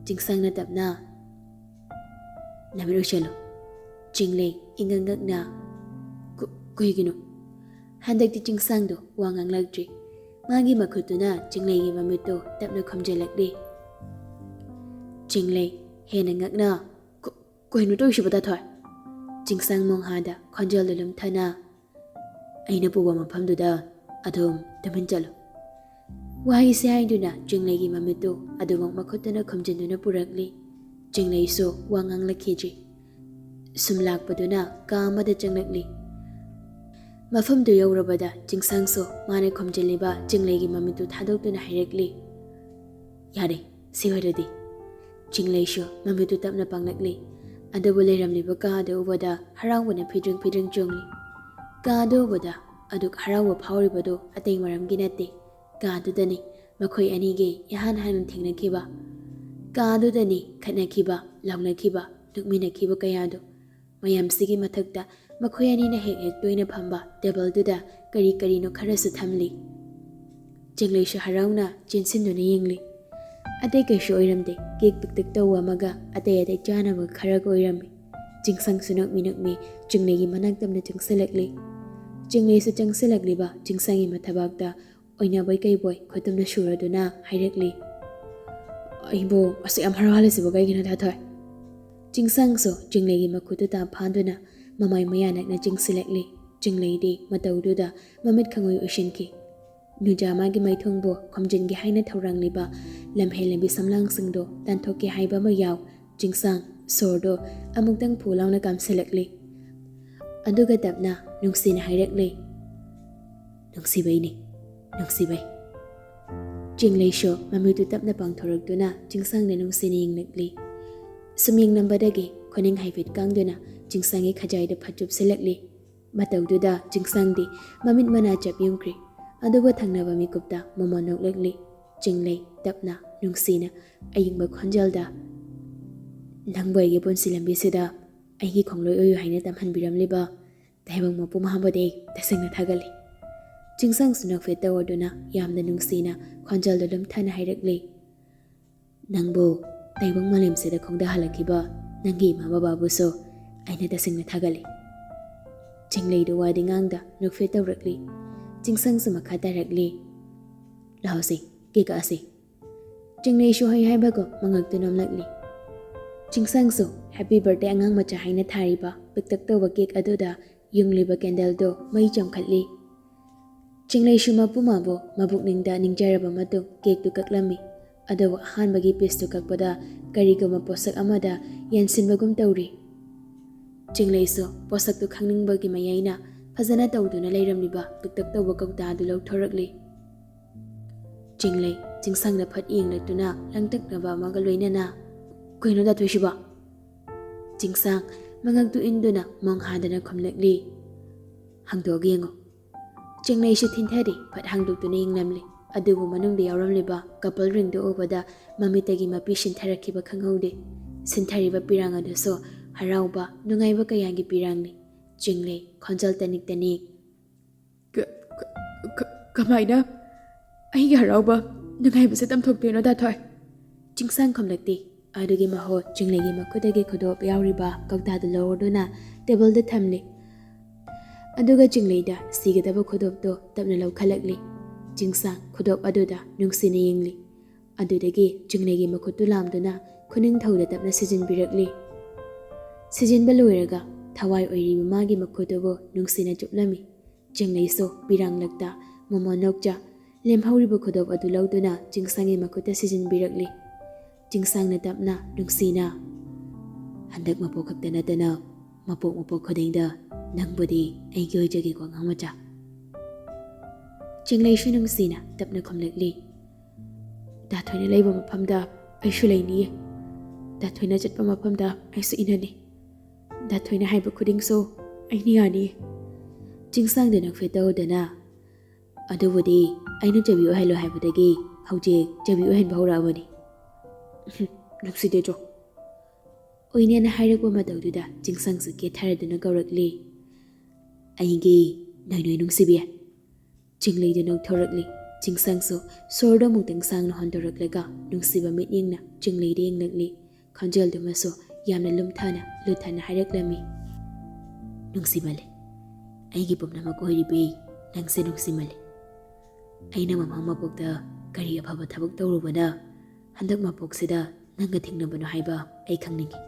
ꯆꯤꯡꯁꯥꯡꯅ ꯇꯞꯅ, "ꯅꯃꯤꯠ ꯎꯏꯁꯤꯜꯂꯨ꯫" ꯆꯤꯡꯂꯩ ꯏꯉꯛ ꯉꯛꯅ, "ꯀ-, ꯀꯩꯒꯤꯅꯣ?" ꯍꯟꯗꯛꯇꯤ ꯆꯤꯡꯁꯥꯡꯗꯨ ꯋꯥ ꯉꯥꯡꯂꯛꯇ꯭ꯔꯤ꯫ ꯃꯥꯒꯤ ꯃꯈꯨꯠꯇꯨꯅ ꯆꯤꯡꯂꯩꯒꯤ ꯃꯃꯤꯠꯇꯨ ꯇꯞꯅ ꯈꯨꯝꯖꯤꯜꯂꯛꯂꯤ꯫ ꯆꯤꯡꯂꯩ ꯍꯦꯟꯅ ꯉꯛꯅ, "ꯀ-, ꯀꯩꯅꯣ ꯇꯧꯔꯤꯁꯤꯕꯣ, ꯗꯥ ꯊꯣꯏ?" ꯆꯤꯡꯁꯥꯡ ꯃꯣꯡꯍꯥꯗ ꯈꯣꯟꯖꯦꯜꯗꯨ ꯂꯨꯝꯊꯅ, "ꯑꯩꯅ ꯄꯨꯕ ꯃꯐꯝꯗꯨꯗ ꯑꯗꯨꯝ ꯇꯨꯃꯤꯟ ꯆꯠꯂꯨ꯫" ꯋꯥꯍꯩꯁꯦ ꯍꯥꯏꯗꯨꯅ ꯆꯤꯡꯂꯩꯒꯤ ꯃꯃꯤꯠꯇꯨ ꯑꯗꯨꯃꯛ ꯃꯈꯨꯠꯇꯨꯅ ꯈꯨꯝꯖꯤꯟꯗꯨꯅ ꯄꯨꯔꯛꯂꯤ꯫ ꯆꯤꯡꯂꯩꯁꯨ ꯋꯥ ꯉꯥꯡꯂꯛꯈꯤꯗ꯭ꯔꯤ꯫ ꯁꯨꯝ ꯂꯥꯛꯄꯗꯨꯅ ꯀꯥ ꯑꯃꯗ ꯆꯪꯂꯛꯂꯤ꯫ ꯃꯐꯝꯗꯨ ꯌꯧꯔꯕꯗ ꯆꯤꯡꯁꯥꯡꯁꯨ ꯃꯥꯅ ꯈꯨꯝꯖꯤꯜꯂꯤꯕ ꯆꯤꯡꯂꯩꯒꯤ ꯃꯃꯤꯠꯇꯨ ꯊꯥꯗꯣꯛꯇꯨꯅ ꯍꯥꯏꯔꯛꯂꯤ, "ꯌꯥꯔꯦ, ꯁꯤ ꯑꯣꯏꯔꯗꯤ꯫" ꯆꯤꯡꯂꯩꯁꯨ ꯃꯃꯤꯠꯇꯨ ꯇꯞꯅ ꯄꯥꯡꯂꯛꯂꯤ꯫ ꯑꯗꯨꯕꯨ ꯂꯩꯔꯝꯂꯤꯕ ꯀꯥ ꯑꯗꯨ ꯎꯕꯗ ꯍꯔꯥꯎꯕꯅ ꯐꯤꯗ꯭ꯔꯤꯡ ꯐꯤꯗ꯭ꯔꯤꯡ ꯆꯣꯡꯂꯤ꯫ ꯀꯥ ꯑꯗꯨ ꯎꯕꯗ ꯑꯗꯨꯛ ꯍꯔꯥꯎꯕ ꯐꯥꯎꯔꯤꯕꯗꯨ ꯑꯇꯩ ꯃꯔꯝꯒꯤ ꯅꯠꯇꯦ꯫ ꯀꯥ ꯑꯗꯨꯗꯅꯤ ꯃꯈꯣꯏ ꯑꯅꯤꯒꯤ ꯏꯍꯥꯟ ꯍꯥꯟꯅ ꯊꯦꯡꯅꯈꯤꯕ꯫ ꯀꯥ ꯑꯗꯨꯗꯅꯤ ꯈꯠꯅꯈꯤꯕ, ꯂꯥꯎꯅꯈꯤꯕ, ꯅꯣꯛꯃꯤꯟꯅꯈꯤꯕ ꯀꯌꯥꯗꯨ꯫ ꯃꯌꯥꯝꯁꯤꯒꯤ ꯃꯊꯛꯇ ꯃꯈꯣꯏ ꯑꯅꯤꯅ ꯍꯦꯛ ꯍꯦꯛ ꯇꯣꯏꯅ ꯐꯝꯕ ꯇꯦꯕꯜꯗꯨꯗ ꯀꯔꯤ ꯀꯔꯤꯅꯣ ꯈꯔꯁꯨ ꯊꯝꯂꯤ꯫ ꯆꯤꯡꯂꯩꯁꯨ ꯍꯔꯥꯎꯅ ꯆꯦꯟꯁꯤꯟꯗꯨꯅ ꯌꯦꯡꯂꯤ꯫ ꯑꯇꯩ ꯀꯩꯁꯨ ꯑꯣꯏꯔꯝꯗꯦ, ꯀꯦꯛ ꯄꯤꯛꯇꯛ ꯇꯧꯕ ꯑꯃꯒ ꯑꯇꯩ ꯑꯇꯩ ꯆꯥꯅꯕ ꯈꯔꯒ ꯑꯣꯏꯔꯝꯃꯤ꯫ ꯆꯤꯡꯁꯥꯡꯁꯨ ꯅꯣꯛꯃꯤ ꯅꯣꯛꯃꯤ ꯆꯤꯡꯂꯩꯒꯤ ꯃꯅꯥꯛ ꯇꯝꯅ ꯆꯪꯁꯤꯜꯂꯛꯂꯤ꯫ ꯆꯤꯡꯂꯩꯁꯨ ꯆꯪꯁꯤꯜꯂꯛꯂꯤꯕ ꯆꯤꯡꯁꯥꯡꯒꯤ ꯃꯊꯕꯥꯛꯇ ꯑꯣꯏꯅꯕꯣꯏ ꯀꯩꯕꯣꯏ ꯈꯨꯠꯇꯨꯝꯅ ꯁꯨꯔꯗꯨꯅ ꯍꯥꯏꯔꯛꯂꯤ, "ꯑꯩꯕꯨ ꯑꯁꯨꯛ ꯌꯥꯝ ꯍꯔꯥꯎꯍꯜꯂꯤꯁꯤꯕꯨ ꯀꯩꯒꯤꯅꯣ, ꯗꯥ ꯊꯣꯏ?" ꯆꯤꯡꯁꯥꯡꯁꯨ ꯆꯤꯡꯂꯩꯒꯤ ꯃꯈꯨꯠꯇꯨ ꯇꯥꯞ ꯐꯥꯗꯨꯅ ꯃꯃꯥꯏ ꯃꯌꯥ ꯅꯛꯅ ꯆꯤꯡꯁꯤꯜꯂꯛꯂꯤ꯫ ꯆꯤꯡꯂꯩꯗꯤ ꯃꯇꯧꯗꯨꯗ ꯃꯃꯤꯠ ꯈꯪꯑꯣꯏ ꯑꯣꯏꯁꯤꯟꯈꯤ꯫ ꯅꯨꯖꯥꯃꯥꯒꯤ ꯃꯥꯏꯊꯣꯡꯕꯨ ꯈꯣꯝꯖꯤꯟꯒꯦ ꯍꯥꯏꯅ ꯊꯧꯔꯥꯡꯂꯤꯕ ꯂꯝꯍꯦꯟꯂꯕꯤ ꯁꯝꯂꯥꯡꯁꯤꯡꯗꯣ ꯇꯥꯟꯊꯣꯛꯀꯦ ꯍꯥꯏꯕ ꯑꯃ ꯌꯥꯎ꯫ ꯆꯤꯡꯁꯥꯡ ꯁꯣꯔꯗꯣ ꯑꯃꯨꯛꯇꯪ ꯐꯨ ꯂꯥꯎꯅ ꯀꯥꯝꯁꯤꯜꯂꯛꯂꯤ꯫ ꯑꯗꯨꯒ ꯇꯞꯅ ꯅꯨꯡꯁꯤꯅ ꯍꯥꯏꯔꯛꯂꯤ, "ꯅꯨꯡꯁꯤꯕꯩꯅꯤ, ꯅꯨꯡꯁꯤꯕꯩ꯫" ꯆꯤꯡꯂꯩꯁꯨ ꯃꯃꯤꯠꯇꯨ ꯇꯞꯅ ꯄꯥꯡꯊꯣꯔꯛꯇꯨꯅ ꯆꯤꯡꯁꯥꯡꯗ ꯅꯨꯡꯁꯤꯅ ꯌꯦꯡꯂꯛꯂꯤ꯫ ꯁꯨꯝ ꯌꯦꯡꯂꯝꯕꯗꯒꯤ ꯈꯨꯅꯤꯡ ꯍꯥꯏꯐꯦꯠ ꯀꯥꯡꯗꯨꯅ ꯆꯤꯡꯁꯥꯡꯒꯤ ꯈꯖꯥꯏꯗ ꯐꯠ ꯆꯨꯞꯁꯤꯜꯂꯛꯂꯤ꯫ ꯃꯇꯧꯗꯨꯗ ꯆꯤꯡꯁꯥꯡꯗꯤ ꯃꯃꯤꯠ ꯃꯅꯥ ꯆꯞ ꯌꯨꯡꯈ꯭ꯔꯤ꯫ ꯑꯗꯨꯒ ꯊꯪꯅꯕ ꯃꯤꯀꯨꯞꯇ ꯃꯣꯃꯣꯟ ꯅꯣꯛꯂꯛꯂꯤ꯫ ꯆꯤꯡꯂꯩ ꯇꯞꯅ, ꯅꯨꯡꯁꯤꯅ, ꯑꯌꯤꯡꯕ ꯈꯣꯟꯖꯦꯜꯗ, "ꯅꯪꯕꯨ ꯑꯩꯒꯤ ꯄꯨꯟꯁꯤ ꯂꯝꯕꯤꯁꯤꯗ ꯑꯩꯒꯤ ꯈꯣꯡꯂꯣꯏ ꯑꯣꯏꯌꯨ ꯍꯥꯏꯅ ꯇꯝꯍꯟꯕꯤꯔꯝꯂꯤꯕ ꯇꯥꯏꯕꯪ ꯃꯄꯨ ꯃꯍꯥꯕꯣꯗꯤ ꯑꯩ ꯇꯁꯦꯡꯅ ꯊꯥꯒꯠꯂꯤ꯫" ꯆꯤꯡꯁꯥꯡꯁꯨ ꯅꯣꯛꯐꯦꯠ ꯇꯧꯔꯗꯨꯅ ꯌꯥꯝꯅ ꯅꯨꯡꯁꯤꯅ ꯈꯣꯟꯖꯦꯜꯗꯣ ꯂꯨꯝꯊꯅ ꯍꯥꯏꯔꯛꯂꯤ, "ꯅꯪꯕꯨ ꯇꯥꯏꯕꯪ ꯃꯥꯂꯦꯝꯁꯤꯗ ꯈꯣꯡꯗꯥꯍꯜꯂꯛꯈꯤꯕ ꯅꯪꯒꯤ ꯏꯃꯥ ꯕꯕꯥꯕꯨꯁꯨ ꯑꯩꯅ ꯇꯁꯦꯡꯅ ꯊꯥꯒꯠꯂꯤ꯫" ꯆꯤꯡꯂꯩꯗꯨ ꯋꯥꯗꯤ ꯉꯥꯡꯗ ꯅꯣꯛꯐꯦꯠ ꯇꯧꯔꯛꯂꯤ꯫ ꯆꯤꯡꯁꯥꯡꯁꯨ ꯃꯈꯥ ꯇꯥꯔꯛꯂꯤ, "ꯂꯥꯎꯁꯤ, ꯀꯦꯛ ꯀꯛꯑꯁꯤ꯫" ꯆꯤꯡꯂꯩꯁꯨ ꯍꯩ ꯍꯥꯏꯕꯒꯨꯝ ꯃꯉꯛꯇꯨ ꯅꯣꯝꯂꯛꯂꯤ꯫ ꯆꯤꯡꯁꯥꯡꯁꯨ "Happy birthday ꯑꯉꯥꯡ ꯃꯆꯥ" ꯍꯥꯏꯅ ꯊꯥꯔꯤꯕ ꯄꯤꯛꯇꯛ ꯇꯧꯕ ꯀꯦꯛ ꯑꯗꯨꯗ ꯌꯨꯡꯂꯤꯕ ꯀꯦꯟꯗꯜꯗꯨ ꯃꯩ ꯆꯣꯡꯈꯠꯂꯤ꯫ ꯆꯤꯡꯂꯩꯁꯨ ꯃꯄꯨ ꯃꯥꯕꯨ ꯃꯕꯨꯛꯅꯤꯡꯗ ꯅꯤꯡꯖꯔꯕ ꯃꯇꯨꯡ ꯀꯦꯛꯇꯨ ꯀꯛꯂꯝꯃꯤ꯫ ꯑꯗꯨꯕꯨ ꯑꯍꯥꯟꯕꯒꯤ ꯄꯤꯁꯇꯨ ꯀꯛꯄꯗ ꯀꯔꯤꯒꯨꯝꯕ ꯄꯣꯠꯁꯛ ꯑꯃꯗ ꯌꯦꯟꯁꯤꯟꯕꯒꯨꯝ ꯇꯧꯔꯤ꯫ ꯆꯤꯡꯂꯩꯁꯨ ꯄꯣꯠꯁꯛꯇꯨ ꯈꯪꯅꯤꯡꯕꯒꯤ ꯃꯌꯥꯏꯅ ꯐꯖꯅ ꯇꯧꯗꯨꯅ ꯂꯩꯔꯝꯂꯤꯕ ꯄꯤꯛꯇꯛ ꯇꯧꯕ ꯀꯧꯇꯥꯗꯨ ꯂꯧꯊꯣꯔꯛꯂꯤ꯫ ꯆꯤꯡꯂꯩ ꯆꯤꯡꯁꯥꯡꯗ ꯐꯠ ꯌꯦꯡꯂꯛꯇꯨꯅ ꯂꯪꯇꯛꯅꯕ ꯑꯃꯒ ꯂꯣꯏꯅꯅ, "ꯀꯩꯅꯣ ꯗꯥꯊꯣꯏꯁꯤꯕꯣ?" ꯆꯤꯡꯁꯥꯡ ꯃꯉꯛꯇꯨ ꯏꯟꯗꯨꯅ ꯃꯣꯡ ꯍꯥꯗꯅ ꯈꯨꯝꯂꯛꯂꯤ, "ꯍꯥꯡꯗꯣꯛꯑꯒ ꯌꯦꯡꯉꯣ꯫" ꯆꯤꯡꯂꯩꯁꯨ ꯊꯤꯟꯊꯔꯤ, ꯐꯠ ꯍꯥꯡꯗꯣꯛꯇꯨꯅ ꯌꯦꯡꯂꯝꯂꯤ꯫ ꯑꯗꯨꯕꯨ ꯃꯅꯨꯡꯗ ꯌꯥꯎꯔꯝꯂꯤꯕ ꯀꯄꯜ ꯔꯤꯡꯗꯨ ꯎꯕꯗ ꯃꯃꯤꯠꯇꯒꯤ ꯃꯄꯤ ꯁꯤꯟꯊꯔꯛꯈꯤꯕ ꯈꯪꯍꯧꯗꯦ꯫ ꯁꯤꯟꯊꯔꯤꯕ ꯄꯤꯔꯥꯡ ꯑꯗꯨꯁꯨ ꯍꯔꯥꯎꯕ, ꯅꯨꯡꯉꯥꯏꯕ ꯀꯌꯥꯒꯤ ꯄꯤꯔꯥꯡꯅꯤ꯫ ꯆꯤꯡꯂꯩ ꯈꯣꯟꯖꯦꯜ ꯇꯅꯤꯛ ꯇꯅꯤꯛ, "ꯀ-, ꯀ-, ꯀ-, ꯀꯃꯥꯏꯅ ꯑꯩꯒꯤ ꯍꯔꯥꯎꯕ, ꯅꯨꯡꯉꯥꯏꯕꯁꯦ ꯇꯝꯊꯣꯛꯇꯣꯏꯅꯣ, ꯗꯥꯊꯣꯏ?" ꯆꯤꯡꯁꯥꯡ ꯈꯨꯝꯂꯛꯇꯦ꯫ ꯑꯗꯨꯒꯤ ꯃꯍꯨꯠ ꯆꯤꯡꯂꯩꯒꯤ ꯃꯈꯨꯠꯇꯒꯤ ꯈꯨꯗꯣꯞ ꯌꯥꯎꯔꯤꯕ ꯀꯧꯇꯥꯗꯨ ꯂꯧꯔꯗꯨꯅ ꯇꯦꯕꯜꯗ ꯊꯝꯂꯤ꯫ ꯑꯗꯨꯒ ꯆꯤꯡꯂꯩꯗ ꯁꯤꯒꯗꯕ ꯈꯨꯗꯣꯞꯇꯨ ꯇꯞꯅ ꯂꯧꯈꯠꯂꯛꯂꯤ꯫ ꯆꯤꯡꯁꯥꯡ ꯈꯨꯗꯣꯞ ꯑꯗꯨꯗ ꯅꯨꯡꯁꯤꯅ ꯌꯦꯡꯂꯤ꯫ ꯑꯗꯨꯗꯒꯤ ꯆꯤꯡꯂꯩꯒꯤ ꯃꯈꯨꯠꯇꯨ ꯂꯥꯝꯗꯨꯅ ꯈꯨꯅꯤꯡꯊꯧꯗ ꯇꯞꯅ ꯁꯤꯖꯤꯟꯕꯤꯔꯛꯂꯤ꯫ ꯁꯤꯖꯤꯟꯕ ꯂꯣꯏꯔꯒ ꯊꯋꯥꯏ ꯑꯣꯏꯔꯤꯕ ꯃꯥꯒꯤ ꯃꯈꯨꯠꯇꯨꯕꯨ ꯅꯨꯡꯁꯤꯅ ꯆꯨꯞꯂꯝꯃꯤ꯫ ꯆꯤꯡꯂꯩꯁꯨ ꯄꯤꯔꯥꯡꯂꯛꯇ ꯃꯣꯃꯣꯟ ꯅꯣꯛꯆ ꯂꯦꯝꯍꯧꯔꯤꯕ ꯈꯨꯗꯣꯞ ꯑꯗꯨ ꯂꯧꯗꯨꯅ ꯆꯤꯡꯁꯥꯡꯒꯤ ꯃꯈꯨꯠꯇ ꯁꯤꯖꯤꯟꯕꯤꯔꯛꯂꯤ꯫ ꯆꯤꯡꯁꯥꯡꯅ ꯇꯞꯅ, ꯅꯨꯡꯁꯤꯅ, "ꯍꯟꯗꯛ ꯃꯄꯣꯛ ꯈꯛꯇ ꯅꯠꯇꯅ ꯃꯄꯣꯛ ꯃꯄꯣꯛ ꯈꯨꯗꯤꯡꯗ ꯅꯪꯕꯨꯗꯤ ꯑꯩꯒꯤ ꯑꯣꯏꯖꯒꯦꯀꯣ, ꯑꯉꯥꯡ ꯃꯆꯥ?" ꯆꯤꯡꯂꯩꯁꯨ ꯅꯨꯡꯁꯤꯅ ꯇꯞꯅ ꯈꯨꯝꯂꯛꯂꯤ, "ꯗꯥ ꯊꯣꯏꯅ ꯂꯩꯕ ꯃꯐꯝꯗ ꯑꯩꯁꯨ ꯂꯩꯅꯤꯌꯦ꯫ ꯗꯥ ꯊꯣꯏꯅ ꯆꯠꯄ ꯃꯐꯝꯗ ꯑꯩꯁꯨ ꯏꯟꯅꯅꯤ꯫ ꯗꯥ ꯊꯣꯏꯅ ꯍꯥꯏꯕ ꯈꯨꯗꯤꯡꯁꯨ ꯑꯩꯅ ꯌꯥꯅꯤꯌꯦ꯫" ꯆꯤꯡꯁꯥꯡꯗꯨꯅ ꯐꯦꯠꯇꯧꯗꯅ, "ꯑꯗꯨꯕꯨꯗꯤ ꯑꯩꯅ ꯆꯦꯕꯤ ꯑꯣꯏꯍꯜꯂꯣ ꯍꯥꯏꯕꯗꯒꯤ ꯍꯧꯖꯤꯛ ꯆꯦꯕꯤ ꯑꯣꯏꯍꯟꯕ ꯍꯧꯔꯛꯑꯕꯅꯤ꯫" "ꯅꯨꯡꯁꯤꯗꯦ ꯖꯣ꯫" ꯑꯣꯏꯅꯦꯅ ꯍꯥꯏꯔꯛꯄ ꯃꯇꯧꯗꯨꯗ ꯆꯤꯡꯁꯥꯡꯁꯨ ꯀꯦꯊꯔꯗꯨꯅ ꯀꯧꯔꯛꯂꯤ, "ꯑꯩꯒꯤ ꯅꯣꯏ ꯅꯣꯏ ꯅꯨꯡꯁꯤꯕꯤ꯫" ꯆꯤꯡꯂꯩꯗꯨ ꯅꯣꯛꯊꯣꯔꯛꯂꯤ꯫ ꯆꯤꯡꯁꯥꯡꯁꯨ ꯁꯣꯔꯗꯣ ꯑꯃꯨꯛꯇꯪ ꯁꯥꯡꯅ ꯍꯣꯟꯗꯣꯔꯛꯂꯒ ꯅꯨꯡꯁꯤꯕ ꯃꯤꯠꯌꯦꯡꯅ ꯆꯤꯡꯂꯩꯗ ꯌꯦꯡꯂꯛꯂꯤ꯫ ꯈꯣꯟꯖꯦꯜꯗꯨꯃꯁꯨ ꯌꯥꯝꯅ ꯂꯨꯝꯊꯅ, ꯂꯨꯊꯅ ꯍꯥꯏꯔꯛꯂꯝꯃꯤ, "ꯅꯨꯡꯁꯤꯃꯜꯂꯦ꯫ ꯑꯩꯒꯤ ꯄꯨꯝꯅꯃꯛ ꯑꯣꯏꯔꯤꯕꯤ ꯅꯪꯁꯦ ꯅꯨꯡꯁꯤꯃꯜꯂꯦ꯫ ꯑꯩꯅ ꯃꯃꯥꯡ ꯃꯄꯣꯛꯇ ꯀꯔꯤ ꯑꯐꯕ ꯊꯕꯛ ꯇꯧꯔꯨꯕꯅ ꯍꯟꯗꯛ ꯃꯄꯣꯛꯁꯤꯗ ꯅꯪꯒ ꯊꯦꯡꯅꯕꯅꯣ ꯍꯥꯏꯕ ꯑꯩ ꯈꯪꯅꯤꯡꯉꯤ꯫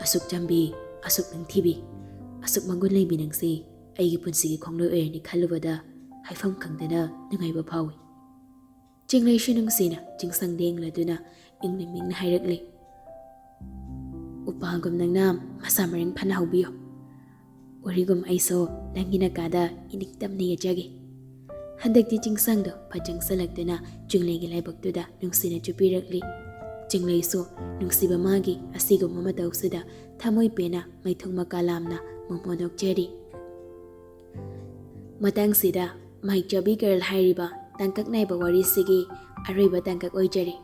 ꯑꯁꯨꯛ ꯆꯝꯕꯤ, ꯑꯁꯨꯛ ꯅꯤꯡꯊꯤꯕꯤ, ꯑꯁꯨꯛ ꯃꯒꯨꯟ ꯂꯩꯕꯤ ꯅꯪꯁꯦ ꯑꯩꯒꯤ ꯄꯨꯟꯁꯤꯒꯤ ꯈꯣꯡꯂꯣꯏ ꯑꯣꯏꯔꯅꯤ ꯈꯜꯂꯨꯕꯗ ꯍꯥꯏꯐꯝ ꯈꯪꯗꯅ ꯅꯨꯡꯉꯥꯏꯕ ꯐꯥꯎꯏ꯫" ꯆꯤꯡꯂꯩꯁꯨ ꯅꯨꯡꯁꯤꯅ ꯆꯤꯡꯁꯥꯡꯗ ꯌꯦꯡꯂꯗꯨꯅ ꯏꯪꯅ ꯃꯤꯡꯅ ꯍꯥꯏꯔꯛꯂꯤ, "ꯎꯄꯥꯜꯒꯨꯝ ꯅꯪꯅ ꯃꯁꯥ ꯃꯔꯦꯡ ꯐꯅ ꯍꯧꯕꯤꯌꯨ꯫ ꯎꯔꯤꯒꯨꯝ ꯑꯩꯁꯨ ꯅꯪꯒꯤ ꯅꯀꯥꯗ ꯏꯅꯤꯡꯇꯝꯅ ꯌꯦꯠꯆꯒꯦ꯫" ꯍꯟꯗꯛꯇꯤ ꯆꯤꯡꯁꯥꯡꯗꯣ ꯐꯠ ꯆꯪꯁꯤꯜꯂꯛꯇꯨꯅ ꯆꯤꯡꯂꯩꯒꯤ ꯂꯥꯏꯕꯛꯇꯨꯗ ꯅꯨꯡꯁꯤꯅ ꯆꯨꯞꯄꯤꯔꯛꯂꯤ꯫ ꯆꯤꯡꯂꯩꯁꯨ ꯅꯨꯡꯁꯤꯕ ꯃꯥꯒꯤ ꯑꯁꯤꯒꯨꯝꯕ ꯃꯇꯧꯁꯤꯗ ꯊꯃꯣꯏ ꯄꯦꯟꯅ ꯃꯩꯊꯣꯡ ꯃꯀꯥ ꯂꯥꯝꯅ ꯃꯣꯃꯣꯟ ꯅꯣꯛꯆꯔꯤ꯫ ꯃꯇꯥꯡꯁꯤꯗ ꯃꯥꯏꯆꯥꯕꯤ ꯒꯔꯜ ꯍꯥꯏꯔꯤꯕ ꯇꯥꯡꯀꯛ ꯅꯥꯏꯕ ꯋꯥꯔꯤꯁꯤꯒꯤ ꯑꯔꯣꯏꯕ ꯇꯥꯡꯀꯛ ꯑꯣꯏꯖꯔꯤ꯫